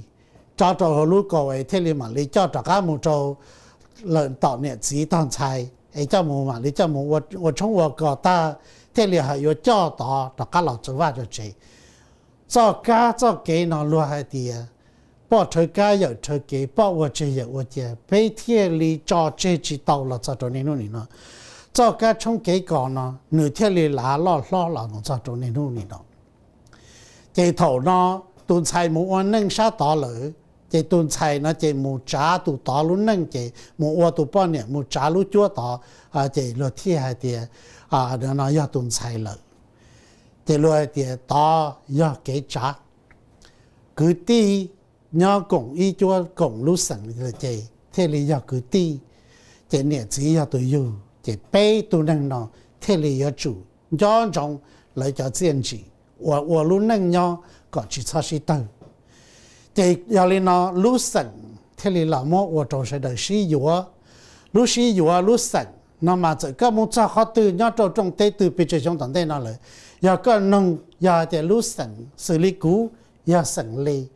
rov rau hauv lub kaus es thiaj li mam li coj rov qab mus rau lawm tom niam txiv tog ntxhais es coj mus mam li coj mus ua tshoob ua kos tag thiaj li ho yuav coj tod rov qab los tso vaj tso tsev. Txoj kab txoj kev no luag hais tias poj rhawv kab yawm rhawv kev, poj ua tseg yawm ua cia, peb thiaj li tso tseg tsis tau los txog rau niaj hnub nim no. Txoj kab tshoob kev kos no nws thiaj li lav loj hlob los mus txog rau niaj hnub nim no. Ces thaum no tus ntxhais mus ua neej sab tod lawm, ces tus ntxhais no ces mus tsav tus tod lub neej, ces mus ua tus poj niam mus tsav lub cuab tod, ces luag thiaj hais tias no yog tus ntxhais lawm. Ces luag hais tias tod yog kev tsav. Kwv tij nyob koom ib cuab koom lub xeem ces thiaj li yog kwv tij, ces niam txiv yog tus yug, ces peb tug neeg no thiaj li yuav tsum nco ntsoov lawv cov txiaj ntsim uas ua lub neej nyob kom tsis txhob sib tawg. Ces yog li no lub xeem thiaj li los muab ua rau sawv daws sib yuav. Lub sib yuav lub xeem no mas txawm koj mus txog qhov twg nyob rau rooj teb twg pes tsawg xyoo tom ntej no lawm, yog koj noog yog hais tias lub xeem xws li kuv yog xeem Lis,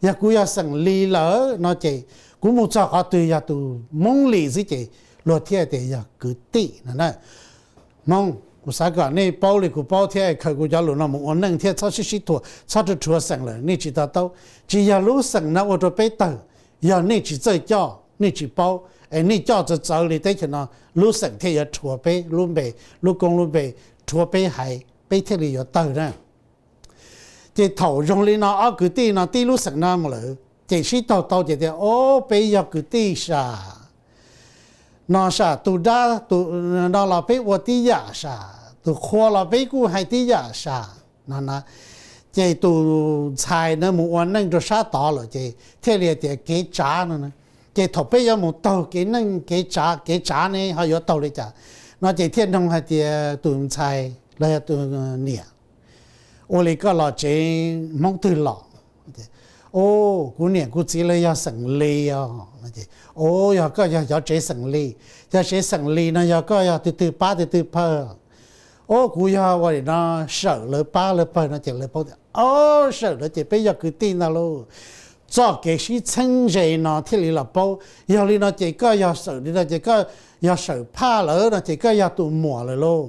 yog kuv yog xeem Lis lawm no ces kuv mus txog qhov twg yog tus Hmoob Lis xwb ces luag thiaj tias yog kwv tij no na. Hmoob, kuv xav kom nej paub li kuv paub thiab khaws kuv cov lus no mus ua neej thiab txhob sib sib thuam, txhob rhuav rhuav xeem lawm nej tsis to taub. Tsis yog lub xeem no ua rau peb tawg, yog nej tsis txawj coj, nej tsis paub, es nej coj txawv txawv li teb chaws no, lub xeem thiaj yuav rhuav peb lub npe, lub koob lub npe, rhuav peb haiv, peb thiaj li yuav tawg na. Ces thaum zoo li no ob kwv tij no tib lub xeem no mus lawm ces sib taug tau ces tias, o, peb yog kwv tij sam, no sam tus dab tus no los peb ua tib yam sam, tus qhua los peb kuj hais tib yam sam no na. Ces tus ntxhais na mus ua neej rau sab tod lawm ces thiaj li tias kev tsav no na. Ces thaum peb yuav mus taug kev neej kev tsav, kev tsav ne ho yuav taug li cas no ces thiaj noog hais tias tus ntxhais los yog tus niam, ua li koj los tsev Hmoob twg los? O, kuv niam kuv txiv lawv yog xeem Lis os. O, yog koj yog cov tsev xeem Lis, cov tsev xeem Lis no yog koj yog twg twg pab twg twg pawg? O, kuv yog ua li no, sawm lawv pab lawv pawg no ces lawv paub tias, o, sawm lawv ces peb yog kwv tij ntag lauj. Txoj kev sib txheeb ze no thiaj li los paub, yog li no ces koj yog sawm li no ces koj yog sawm phaj lawm no ces koj yog tus muam lawm lauj.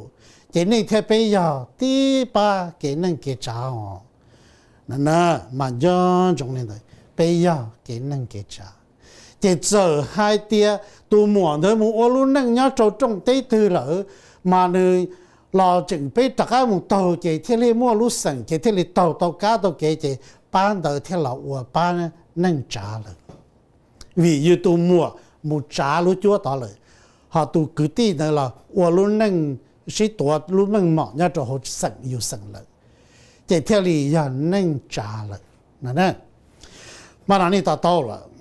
Ces nej thiab peb yog tib pab kev neej kev tsav os. Na, mas nco ntsoov li ntawd, peb yog kev neej kev tsav. Ces txawm hais tias tus muam ntawd mus ua lub neej nyob rau rooj teb twg lawm, mas nws los tseem peb rov qab mus taug ces thiaj li muaj lub xeem ces thiaj li taug tau kab tau kev ces pab ntawd thiaj los ua pab neej tsav lawm. Vim yus tus muam mus tsav lub cuab tod lawm, ho tus kwv tij ntawd los ua lub neej sib tuav lub meej mom nyob rau hauv xeem yus xeem lawm, ces thiaj li yog neej tsav lawm. Mas no nej to taub lawm,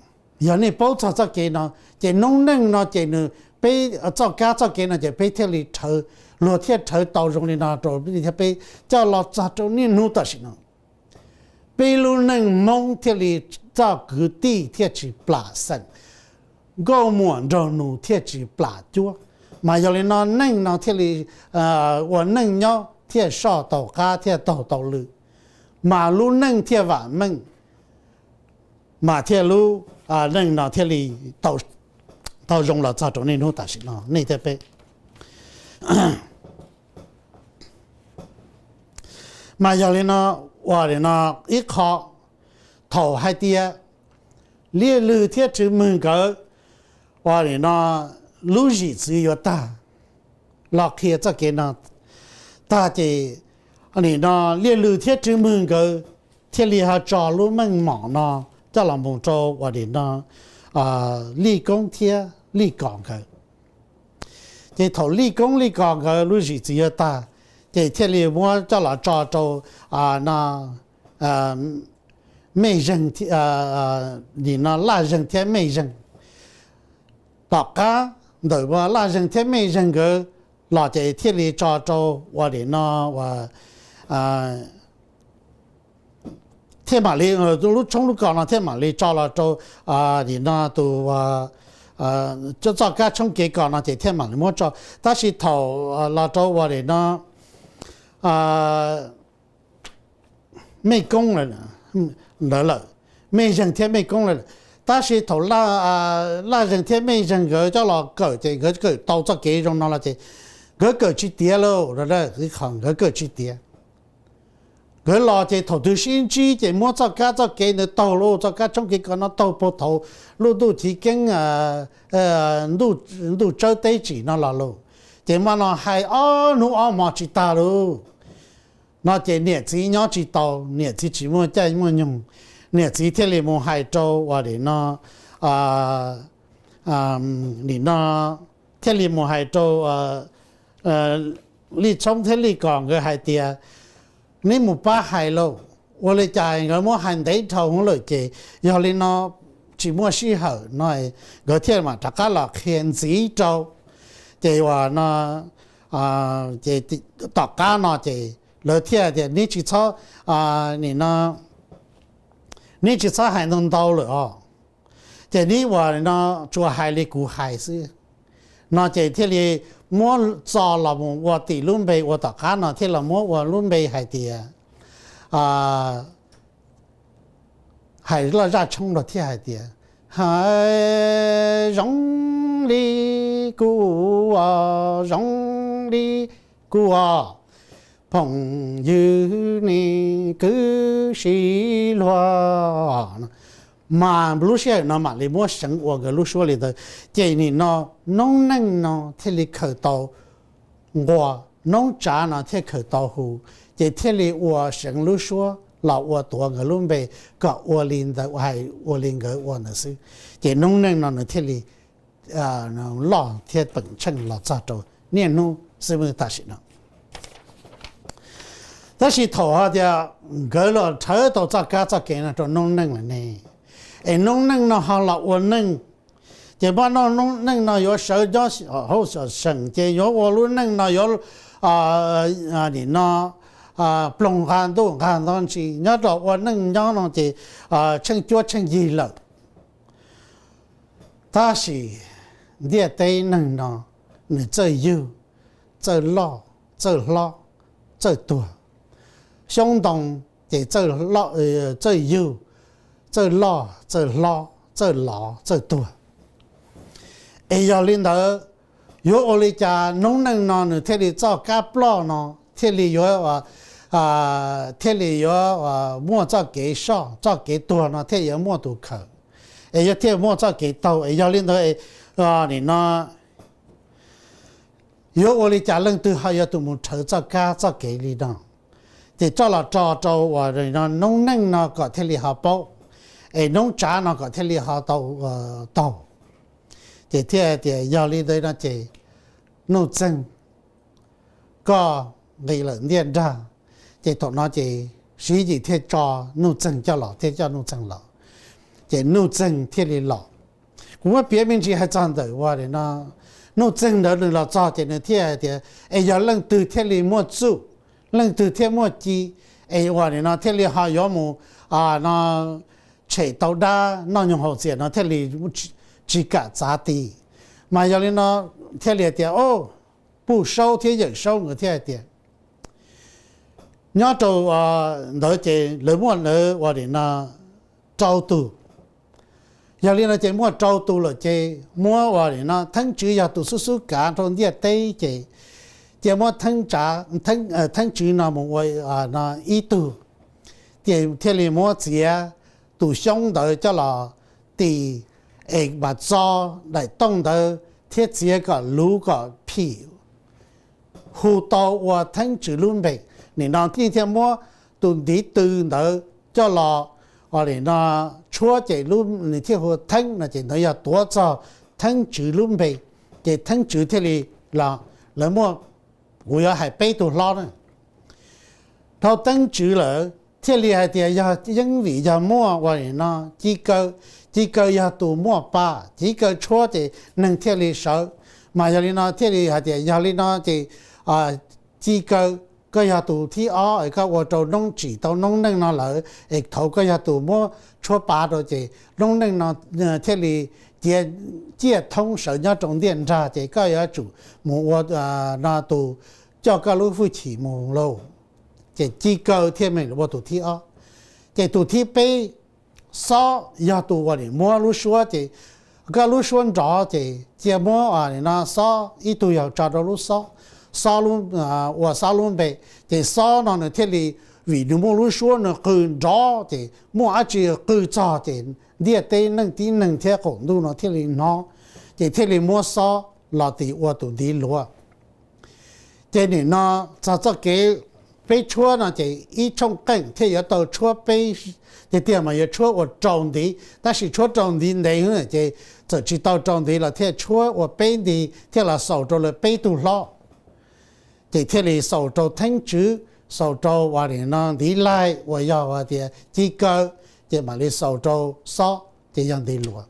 yog nej paub txog txoj kev no, ces noob neej no ces nws, peb, txoj kab txoj kev no ces peb thiaj li rhawv, luag thiaj rhawv tau zoo li no rau thiab peb coj los txog rau niaj hnub tam sim no. Peb lub neej Hmoob thiaj li txoj kwv tij thiaj tsis plam xeem, nkauj muam nraug nus thiaj tsis plam cuab. Mas yog li no neej no thiaj li ua neej nyob thiaj soj tau qab thiaj taug tau lw, mas lub neej thiaj vam meej, mas thiaj lub neej no thiaj li tau zoo los txog rau niaj hnub tam sim no nej thiab peb. Mas yog li no, ua li no ib qho, thaum hais tias Liaj Lwg thiab Tswv Mwg nkawd ua li no lub zim txwv yuav tag, los qhia txoj kev no tag ces nim no Liaj Lwg thiab Tswv Mwg nkawd thiaj li ho tso lub meej mom no coj los mus rau ua li no Lij Koob thiab Lij Kos nkawd. Ces thaum Lij Koob Lij Kos nkawd lub zim txwv yuav tag, ces thiaj li muab coj los tso rau no Mej Zeeg, nim no Laj Zeeg thiab Mej Zeeg. Tom qab ntawm Laj Zeeg thiab Mej Zeeg nkawd los ces thiaj li tso rau ua nim no thiaj mam li, lub tshoob lub kos no thiaj mam li tso los rau nim no tus txoj kab tshoob kev kos no ces thiaj mam li muab tso. Tab sis thaum los rau ua nim no mej koob lawm, mej zeeg thiab mej koob lawm. Tab sis thaum laj zeeg thiab mej zeeg nkawd coj los kawm ces nkawd kawm tau txoj kev zoo no los ces nkawd kawm tsis tiav lauj, qhov nkawd kawm tsis tiav. Nkawd los ces thaum twg sib ntsib ces muab txoj kab txoj kev ntawd taug lauj, txoj kab tshoob kev kos no taug puag thaum lub ntuj chiv keeb, ntuj tsawb teb tsim no los lauj. Ces hmo no hais ob hnub ob hmo tsis tag lauj. No ces niam txiv nyob tsis tau, niam txiv tsis muaj caij muaj nyoog, niam txiv thiaj li mus hais rau uas nim no, nim no thiaj li mus hais rau Lij Tshoob thiab Lij Kos nkawd hais tias, neb mus pab hais lauj, ua li cas nkawd muab hais ntev dhau hwv lawm ces yog li no tsis muaj sij hawm no, nkawd thiaj mam rov qab los qhia ntxiv rau. Ces uas no, ces tom qab no ces lawv thiaj tias neb tsis txhob, nim no neb tsis txhob hais ntau ntau lawm os, ces neb uas no tsuas hais li kuv hais xwb. No ces thiaj li muab txo los mus ua tim lub npe ua tom qab no thiaj los muab ua lub npe hais tias, hais loj zaj tshoob los thiaj hais tias, hais zoo li kuv os, zoo li kuv os, phooj ywg ne kwv sib luag. Mas lub sij hawm no mam li muab seev ua nkawd lub suab li ntawd. Ces nim no noob neej no thiaj li khaws tau nquas, noob tsav no thiaj khaws tau hu, ces thiaj li ua seev lub suab los ua tuav nkawd lub npe kom ua li ntawd, hais ua li nkawd ua ntawd xwb. Ces noob neej no nws thiaj li loj thiab teem tsheej los txog rau niaj hnub xwb tam sim no. Tab sis thaum hais tias nkawd los rhawv tau txoj kab txoj kev no rau noob neej lawm ne, es noob neej no ho los ua neej, ces npaj no noob neej no yuav sawv nyob hauv xyom seem, ces yuav ua lub neej no yuav nim no ploog nqa ntuj nqa ntxoov ntsis nyob rau ua neej nyob no ces tsheej cuab tsheej yig lawm. Tab sis ntiaj teb neeg no nws txawj yug, txawj loj, txawj hlob, txawj tuag. Xyoob ntoo ces txawj yug, txawj loj, txawj hlob, txawj lov, txawj tuag. Es yog li ntawd, yuav ua li cas noob neej no nws thiaj li txoj kab ploj no thiaj li yuav, thiaj li yuav muaj txoj kev soj, txoj kev tuag no thiaj yuav muaj tus khaws, es yuav thiaj muaj txoj kev taug. Es yog li ntawd, nim no yuav ua li cas leej twg ho yuav tus mus rhawv txoj kab txoj kev li no, ces coj los tso rau uas noob neej no kom thiaj li ho paub, es noob tsav no kom thiaj li ho tau taug. Ces thiaj tias yog li ntawd no ces Nuj Txeeg, koj nqis lawm ntiaj nrag. Ces thaum no ces Siv Yim thiaj tso Nuj Txeeg coj los, thiaj coj Nuj Txeeg los. Ces Nuj Txeeg thiaj li los. Kuv muab piav me ntsis hais txog ntawm uas no, Nuj Txeeg ntawd nws los txog ces nws thiaj hais tias, es yog leej twg thiaj li muaj txuj, leej twg thiaj muaj ci, es uas nim no thiaj li ho yuav mus no tshem tau dab noj nyoog haus txias no thiaj li tsis kam txav ti. Mas yog li no thiaj li hais tias, o, Puj Saub thiab Yawm Saub nkawd thiaj hais tias, nyob rau ntawd ces lawv muaj ntawd uas nim no rau tus. Yog li no ces muaj rau tus lawm ces muab uas nim no Theeb Tswv yog tus xub xub kav rau ntiaj teb ces cia muab Theeb Tswv no mus ua ib tug, ces thiaj li muab txiav tus xyoob ntawd coj los tis, es mam txo daim tooj ntawd thiab txiav kom luv kom phim hu tau ua Theeb Tswv lub npe. Nim no thiaj muab tus ntiv tw ntawd coj los, nim no tshuab ces nws thiaj hu Theeb no ces ntawd yog tuav txog Theeb Tswv lub npe. Ces Theeb Tswv thiaj li los, lawv muaj, kuv yuav hais peb tug hlob na. Dhau Teeb Tswv lawm thiaj li hais tias yog yeeb vim yog muaj uas nim no Ci Kaw, Ci Kaw yog tus muaj pa, Ci Kaw tshuab ces neeg thiaj li sawv. Mas yog li no thiaj li hais tias yog li no ces Ci Kaw, koj yog tus thib ob es koj ua rau noob tsim tau noob neej no lawm es thaum koj yog tus muab tshuab pa rau ces noob neej no thiaj li ciaj thoob sawv nyob rau ntiaj nrag ces koj yuav tsum mus ua no tus coj koj lub hwj chim mus lauj. Ces Ci Kaw thiaj meem ua tus thib ob. Ces tus thib peb, Xob, yog tus uas nim muab lub suab, ces koj lub suab nrov ces cia muab no Xob ib tug yog tso rau lub Xob, Xob, ua Xob lub npe. Ces Xob no nws thiaj li, vim nws muaj lub suab nws qw nrov ces muaj dab tsi qw txog ces ntiaj teb neeg tib neeg thiab qaum ntuj no thiaj li hnov, ces thiaj li muab Xob los tis ua tus ntiv luav. Ces nim no txog txoj kev peb tshuab no ces ib tshooj qeej thiaj yuav tau tshuab peb, tiag tiag mas yuav tshuab ua rau ntiv, tab sis tshuab rau ntiv ntev ces txawm tsis tau rau ntiv los thiaj tshuab ua peb ntiv thiaj los xaus rau lawv peb tug hlob. Ces thiaj li xaus rau theeb tswv, xaus rau uas nim no ntiv laig uas yog tias Ci Kaw, ces mam li xaus rau Xob ces yog ntiv luav.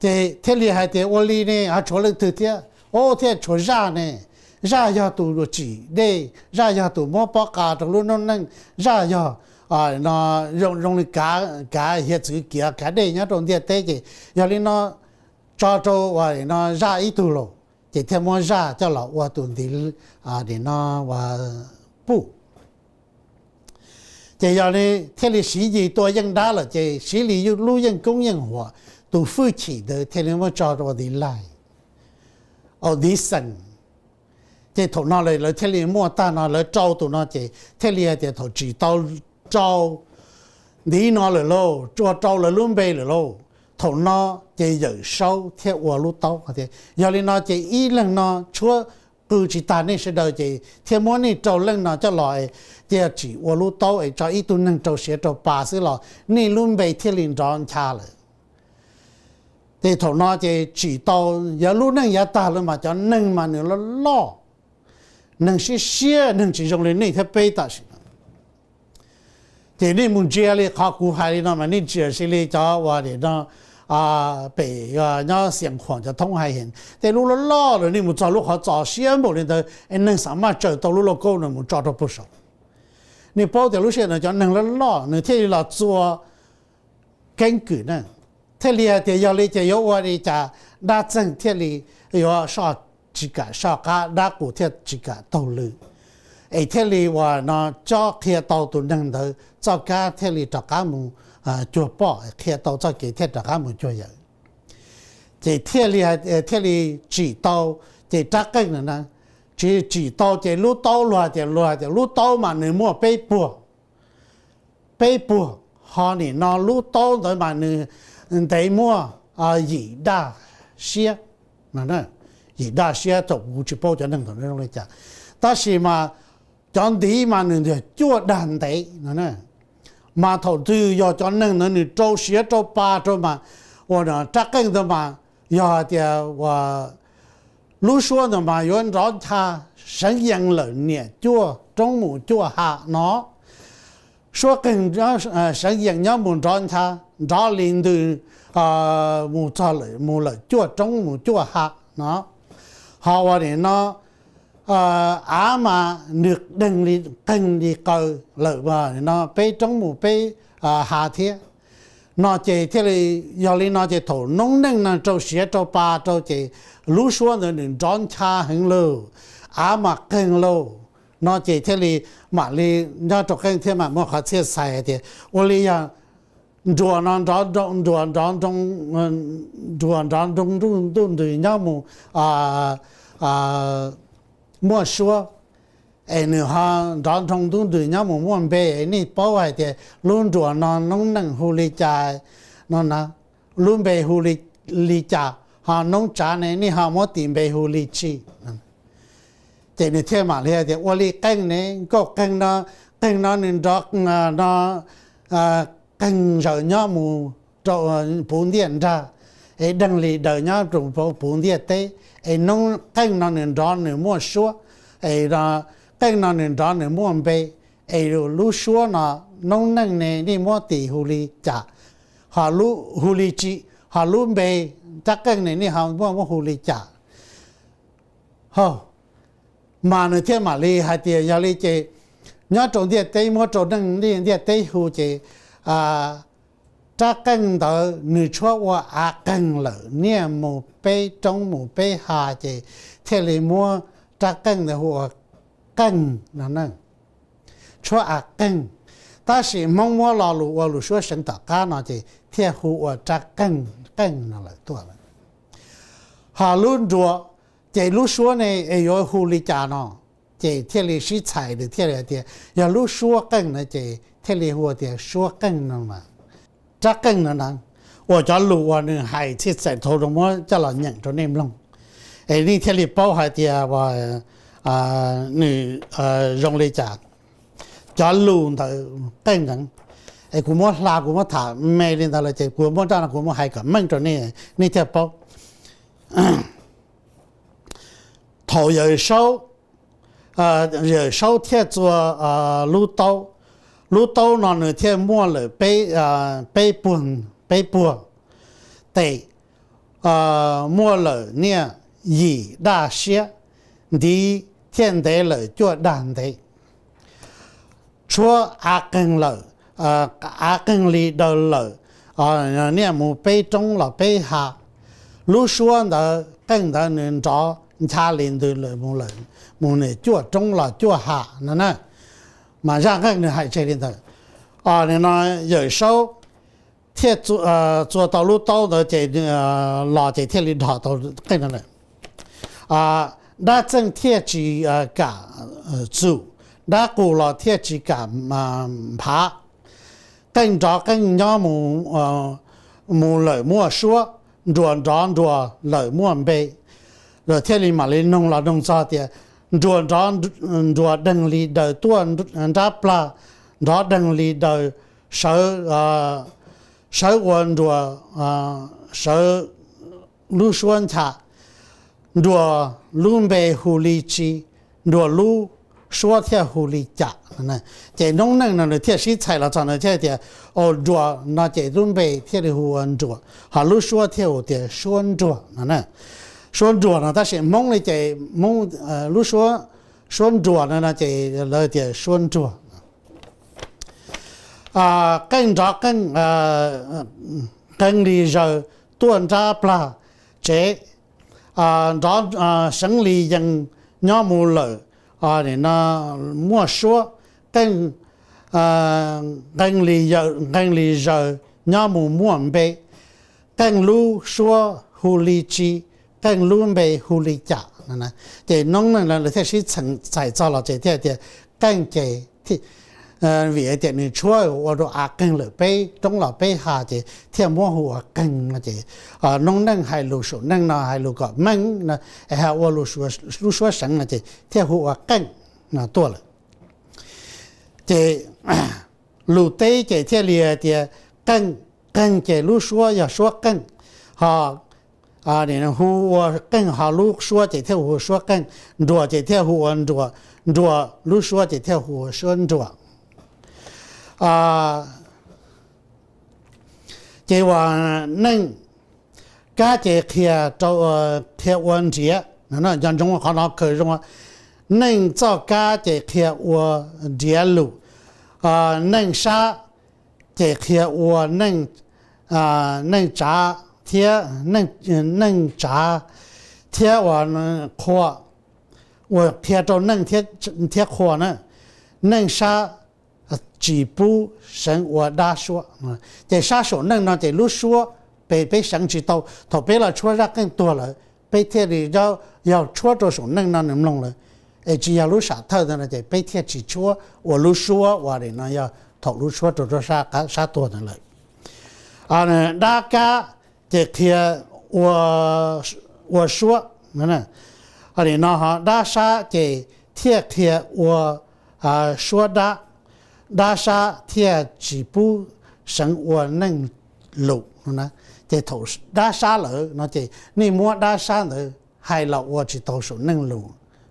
Ces thiaj li hais tias ua li ne ho tshuav leej twg thiab? Ub, thiaj tshuav zaj ne. Zaj yog tus tsim dej, zaj yog tus muab pob qa rau lub noob neej, zaj yog zoo li kav hiav txwv kiav kav dej nyob rau ntiaj teb. Ces yog li no tso rau uas nim no zaj ib tug los, ces thiaj muab zaj coj los ua tus ntiv, nim no uas puj. Ces yog li thiaj li siv yig tua yeej dab lawm ces siv li lub yeej koob yeej huam, tus hwj chim ntawd thiaj li muab tso rau ntiv laig, au ntiv xeem. Ces thaum no lawv thiaj li muaj tag no lawv rau tus no ces thiaj li hais tias thaum tsim tau rau ntiv no lawm lauj, tsuas rau lawv lub npe lawm lauj, thaum no ces Yawm Saub thiaj ua lub taub tias yog li no ces ib leeg no tshuab qw tsis tag nej sawv daws ces thiaj muab nej rau leej no coj los, ces tsim ua lub taub es tso ib tug neeg rau siav rau pa xwb los nej lub npe thiaj li nrov ncha lawm. Ces thaum no ces tsim tau, yog lub neej yav tag lawm mas cov neeg mas nws loj loj, neeg siab siab, neeg tsis zoo li nej thiab peb tam sim no. Ces nej mus ntsia li qhov kuv hais li no mas nej ntsia si li cov uas nim no pem nyob Xiav Khuam cov thoob hais, tej lub loj loj lawm nej mus txog lub qhov txos siab npaum li ntawd es neeg xav maj tsaws tau lub lauj kaub no mus tso rau puag saud. Nej paub tias lub sij hawm no cov neeg loj loj nws thiaj li los txua keeb kwm na, thiaj li hais tias yog li ces yuav ua li cas dab txeeg thiaj li yuav soj, tsis kam soj qab, dab qus thiaj tsis kam taug lw, es thiaj li uas no cob qhia tau tus neeg ntawd txoj kab thiaj li rov qab mus cuag poj, qhia tau txoj kev thiaj rov qab mus cuag yawm. Ces thiaj li, thiaj li tsim tau, ces rab qeej na, tsis tsim tau ces lub taub luag tias, luag tias lub taub mas nws muaj peb puag, peb puag, ho nim no lub taub ntawd mas nws ntev muaj yim daj siab, yim daj siab thaum kuv tsis paub cov neeg thaum zoo li cas, tab sis mas cov ntiv mas nws yog cuaj dag ntev no. Mas thaum twg yog cov neeg ntawd nws rau siav rau pa rau mas, ua rab qeej ntawd mas yog hais tias uas lub suab ntawd mas yuav nrov ncha seev yees lawm niam cuaj roob mus cuaj ha no. Suab qeeg seev yees nyob mus nrov ncha, nrov li ntws mus txog mus lawm cuaj roob mus cuaj ha no. Ho ua nim no av mas nws deeg li, qeeg li qaws lawm no peb roob mus peb ha thiab no ces thiaj li, yog li no ces thaum noob neej no rau siav rau pa rau ces lub suab ntawd nws nrov ncha heev lauj, av mas qeeg lauj no ces thiaj li mam li nyob rau qeej thiab mam muaj qhov txhiaj xais hais tias ua li yog nruas no nruas nrov nroo, nruas nrov nroo ntuj ntws nyob mus muaj suab, es nws ho nrov nroo ntuj ntws nyob mus muaj npe, nej paub hais tias lub nruas no noob neej hu li cas no na, lub npe hu li cas, ho noob tsav ne nej ho muab tis npe hu li tsi. Ces nws thiaj mam li hais tias ua li qeej ne, nkauj qeej no, qeej no nws nrov no qeeg zaws nyob mus rau puv ntiaj nrag, es deeg li daws nyob rau puv ntiaj teb, es noob qeej no nws nrov nws muaj suab, es qeej no nws nrov nws muaj npe, es lub suab no noob neej ne nej muab tis hu li cas, ho hu li tsi, ho lub npe rab qeej ne nej ho muab muab hu li cas. Hos, mas nws thiaj mam li hais tias yog li ces nyob rau ntiaj teb muab rau neeg ntiaj teb hu ces rab qeej ntawd nws tshuab ua av qeeg lawm niaj mus peb roob mus peb ha ces thiaj li muab rab qeej ntawd hu ua qeej no na, tshuab av qeej. Tab sis Hmoob muab lo lus ua lus suab seev tom qab no ces thiaj hu ua rab qeej, qeej no lawm tuaj lawm. Ho lub nruas, ces lub suab ne es yuav hu li cas no, ces thiaj li sib txhais, nws thiaj li hais tias yog lub suab qeej no ces thiaj li hu tias suab qeej no mas. Rab qeej no na, uas cov lus uas nws hais txhij txhais thaum no muab coj los nyeem rau nej mloog, es nej thiaj li paub hais tias nws zoo li cas. Cov lus ntawd qeej ntawd, es kuv muab hla, kuv muab tham me li ntawd lawm ces kuv muab rab no kuv muab hais kom meej rau nej, nej thiaj paub. Thaum Yawm Saub, Yawm Saub thiaj txua lub taub. Lub taub no nws thiaj muaj lawm peb, peb puag, peb puag tes, muaj lawm niaj yim daj siab, ntiv thiaj ntev lawm cuaj dag ntev. Tshuab av qeeg lawm, av qeeg li daws lawm, niaj mus peb roob los peb hav. Lub suab ntawd, qeej ntawd nws nrov ncha li ntws lawm mus, mus nws cuaj roob los cuaj hav no na. Mas zaj qeej nws hais tseg li ntawd. Nim no Yawm Saub thiaj txua tau lub taub ntawd ces los ces thiaj li dhos tau qeej no lawm. Dab txeej thiaj tsis kam txum, dab qus los thiaj tsis kam nphav. Qeej nrov qeej nyob mus lawm muaj suab, nruas nrov nruas lawm muaj npe. Lawv thiaj li mam li noog los noog txog tias nruas nrov nruas deeg li daws tuaj nrab plag, nrov deeg li daws sawv, sawv ua nruas, sawv lub suab ncha, nruas lub npe hu li tsi, nruas lub suab thiaj hu li cas. Ces noob neej no nws thiaj sib txhais los txog ntawd thiaj tias, o, nruas no ces lub npe thiaj li hu ua nruas, ho lub suab thiaj hu tias suab nruas no na. Suab nruas no tab sis Hmoob li ces Hmoob lub suab, suab nruas no no ces lawv tias suab nruas. Qeej nrov qeej, qeej li zaws tuaj nrab plag tsev, nrov seev li yees nyob mus lawm, nim no muaj suab, qeej, qeej li, qeej li zaws nyob mus muaj npe, qeej lub suab hu li tsi, qeej lub npe hu li cas. Ces noob neej lawv thiaj sib txhais txog los ces thiaj tias qeej ces, vim hais tias nws tshuab ua rau av qeeg lawm peb roob los peb hav ces thiaj muab hu ua qeej no ces noob neej hais lus saum neej no hais lus kom meej no, es hais ua lub suab seev no ces thiaj hu ua qeej no tuaj lawm. Ces lus teb ces thiaj li hais tias qeej, qeej ces lub suab yog suab qeej, ho hu ua qeej ho lub suab ces thiaj hu ua suab qeej, nruas ces thiaj hu ua nruas, nruas lub suab ces thiaj hu ua suab nruas. Ces uas neej kab ces qhia rau, qhia ua nriav, nco ntsoov qhov no kawg zoo. Neej txoj kab ces qhia ua nriav lus, neej sab ces qhia ua neej, neej tsav thiab, neej tsav thiab ua qhua, uas qhia rau neej thiab qhua na. Neej sab tsis pub seev ua dab suab. Ces sab saum neej no ces lub suab peb, peb seev tsis tau, thaum peb los tshuab zaj qeej tuag lawm peb thiaj li, yog tshuab rau saum neej no nws mloog lawm, es tsis yog lub sam thawj ntawd no ces peb thiaj tsis tshuab ua lub suab uas nim no yog thaum lub suab rau sab tuag ntawd lawm. Dab kab ces qhia ua suab, nim no ho dab sab ces thiaj qhia ua suab dab, dab sab thiaj tsis pub seev ua neej lus. Ces thaum dab sab lawm no ces nej muab dab sab ntawd hais los ua tsis tau saum neej lus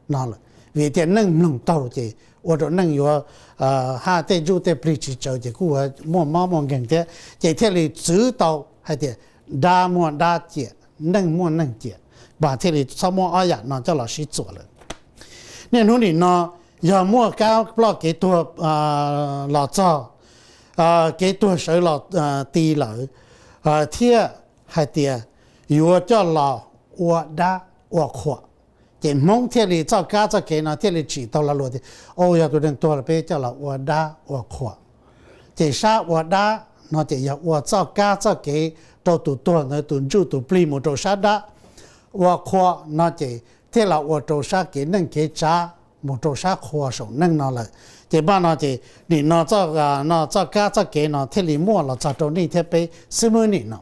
no lawm, vim tias neej mloog taug ces ua rau neej yuav, haj tej ntsuj tej plig tsis tsawv ces kuj muaj mob muaj nkeeg thiab, ces thiaj li txwv tau hais tias dab muaj dab ciam, neej muaj neej ciam, mas thiaj li txhob muab ob yam no coj los sib txuas lawm. Niaj hnub nim no yog muaj kab ploj kev tuag los txog, kev tuag sawv los ti lawm, thiaj hais tias yuav coj los ua dab ua qhuas, Ces Hmoob thiaj li txoj kab txoj kev no thiaj li tsim tau lo lus tias, o, yog tus neeg tuag los peb coj los ua dab ua qhua. Ces sab ua dab no ces yog ua txoj kab txoj kev rau tus tuag ntawd tus ntsuj tus plig mus rau sab dab. Ua qhua no ces thiaj los ua rau sab kev neej kev tsav mus rau sab qhua saum neej no lawm. Ces npaj no ces nim no, no txoj kab txoj kev no thiaj li muaj los txog rau nej thiab peb xwb muab nim no.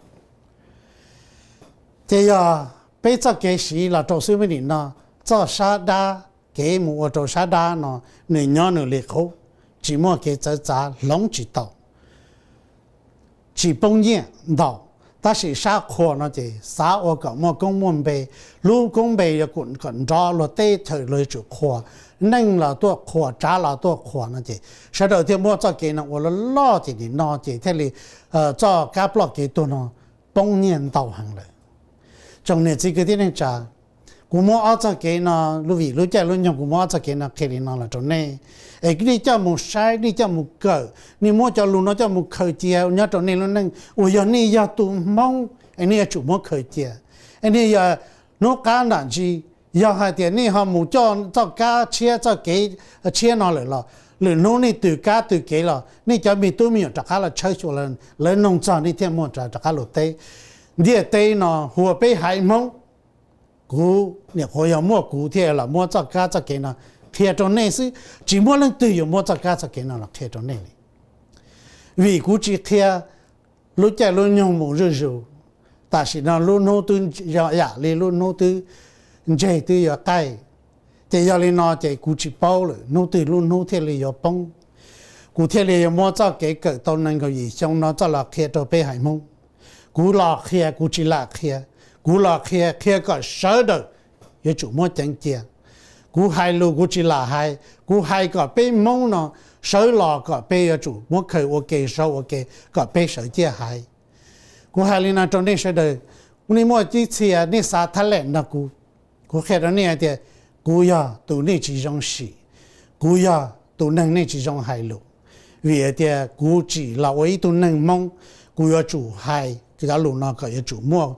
Ces yog peb txoj kev siv los rau xwb muab nim no, txoj sab dab kev mus ua rau sab dab no, nws nyob nws li qub, tsis muaj kev txawv txav, hloov tsis tau, tsis poob nyiaj ntau. Tab sis sab qhua no ces xav ua kom muaj koob muaj npe, lub koob npe yuav kom nrov luag teb chaws, luag yuav tsum qhuas, neej los tuaj qhuas, tsav los tuaj qhuas no ces sawv daws thiaj muab txoj kev no ua loj loj ces nim no ces thiaj li txoj kab ploj kev tuag no poob nyiaj ntau heev lawm. Tsoom niam txiv kwv tij neej tsa, kuv muab ob txoj kev no, lub vim lub caij lub nyoog kuv muab ob txoj kev no qhia li no los rau nej, es nej coj mus saib, nej coj mus kawm, nej muab cov lus no coj mus khaws cia nyob rau nej lub neej uas yog nej yog tus Hmoob es nej yuav tsum muab khaws cia. Es nej yog hnub qab nram ntsis, yog hais tias nej ho mus coj txoj kab tshiab txoj kev tshiab no lawm los lwm hnub nej tws kab tws kev los nej cov me tub me nyuam rov qab los tshawb xyuas, lawv noog txog nej thiaj muaj rov qab los teb. Ntiaj teb no hu ua peb haiv Hmoob, kuv niam qhuav yog muaj kuv thiaj los muab txoj kab txoj kev no qhia rau nej xwb, tsis muaj leej twg yuav muab txoj kab txoj kev no los qhia rau nej li. Vim kuv tsis qhia lub caij lub nyoog mus zuj zus, tam sim no lub hnub twb yam li lub hnub twb ntseg twb yuav qaij. Ces yog li no ces kuv tsis paub lawm hnub twg lub hnub thiaj li yuav poob. Kuv thiaj li yuav muab txoj kev kawm tau nees nkaum yim xyoo no txoj los qhia rau peb haiv Hmoob. Kuv los qhia kuv tsis lam qhia, kuv los qhia qhia kom sawv daws yuav tsum muab ceev cia. Kuv hais lus kuv tsis lam hais, kuv hais kom peb Hmoob no sawv los kom peb yuav tsum muab khaws ua ke, sau ua ke, kom peb sawv ciaj haiv. Kuv hais li no rau nej sawv daws, nej muaj ib txhia nej xav thab lem nrog kuv. Kuv qhia rau nej hais tias kuv yog tus nej tsis zoo sim, kuv yog tus neeg nej tsis zoo hais lus, vim hais tias kuv tsim los ua ib tug neeg Hmoob, kuv yuav tsum hais cov lus no kom yuav tsum muaj,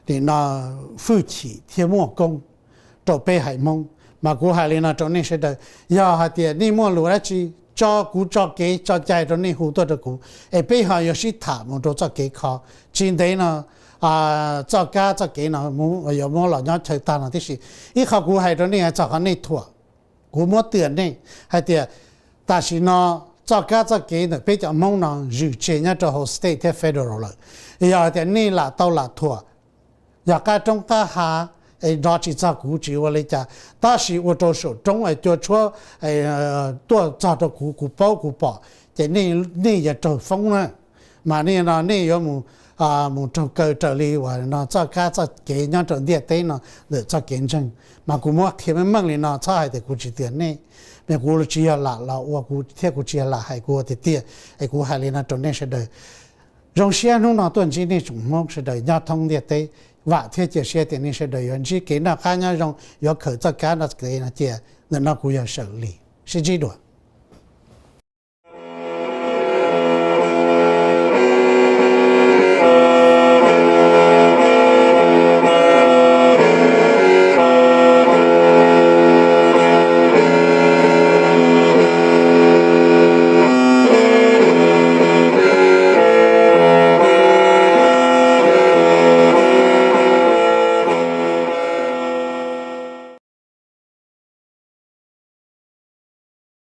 nim no, hwj chim thiab muaj koob rau peb haiv Hmoob. Mas kuv hais li no rau nej sawv daws, yog hais tias nej muaj lus dab tsi, tso kuv tso kev tso cai rau nej hu tuaj rau kuv, es peb ho yuav sib tham mus rau txoj kev kho. Tsis ntev no txoj kab txoj kev no yuav muab los nyob chaw tag no tib si. Ib qho kuv hais rau nej txog qhov nej thuam, kuv muab twam nej hais tias tam sim no txoj kab txoj kev ntawm peb cov Hmoob no zwm tseg nyob rau hauv state thiab federal lawm. Yog hais tias nej lam tau lam thuam, yog qab roob qab hav es nrov tsis txog kuv tsis ua li cas, tab sis ua rau saum roob es cua tshuab tuaj txog rau kuv, kuv paub kuv pom, ces nej yuav raug foob na. Mas nej no nej yuav mus raug kaw raws li uas no txoj kab txoj kev nyob rau ntiaj teb no ntawm txoj kev ntseeg. Mas kuv muab qhia meej meej li no, txhob hais tias kuv tsis twam nej. Mas kuv tsis yog lam los ua kuv thiab kuv tsis yog lam hais kuv ua tiag tiag, es kuv hais li no rau nej sawv daws. Zoo siab hnub no tuaj ntsib nej tsoom Hmoob sawv daws nyob thoob ntiaj teb. Vam thiab cia siab tias nej sawv daws yuav ntsib kev noj qab nyob zoo, yuav khaws txoj kab no kev no cia. Ntawm no kuv yog Sawm Lis, sib ntsib dua.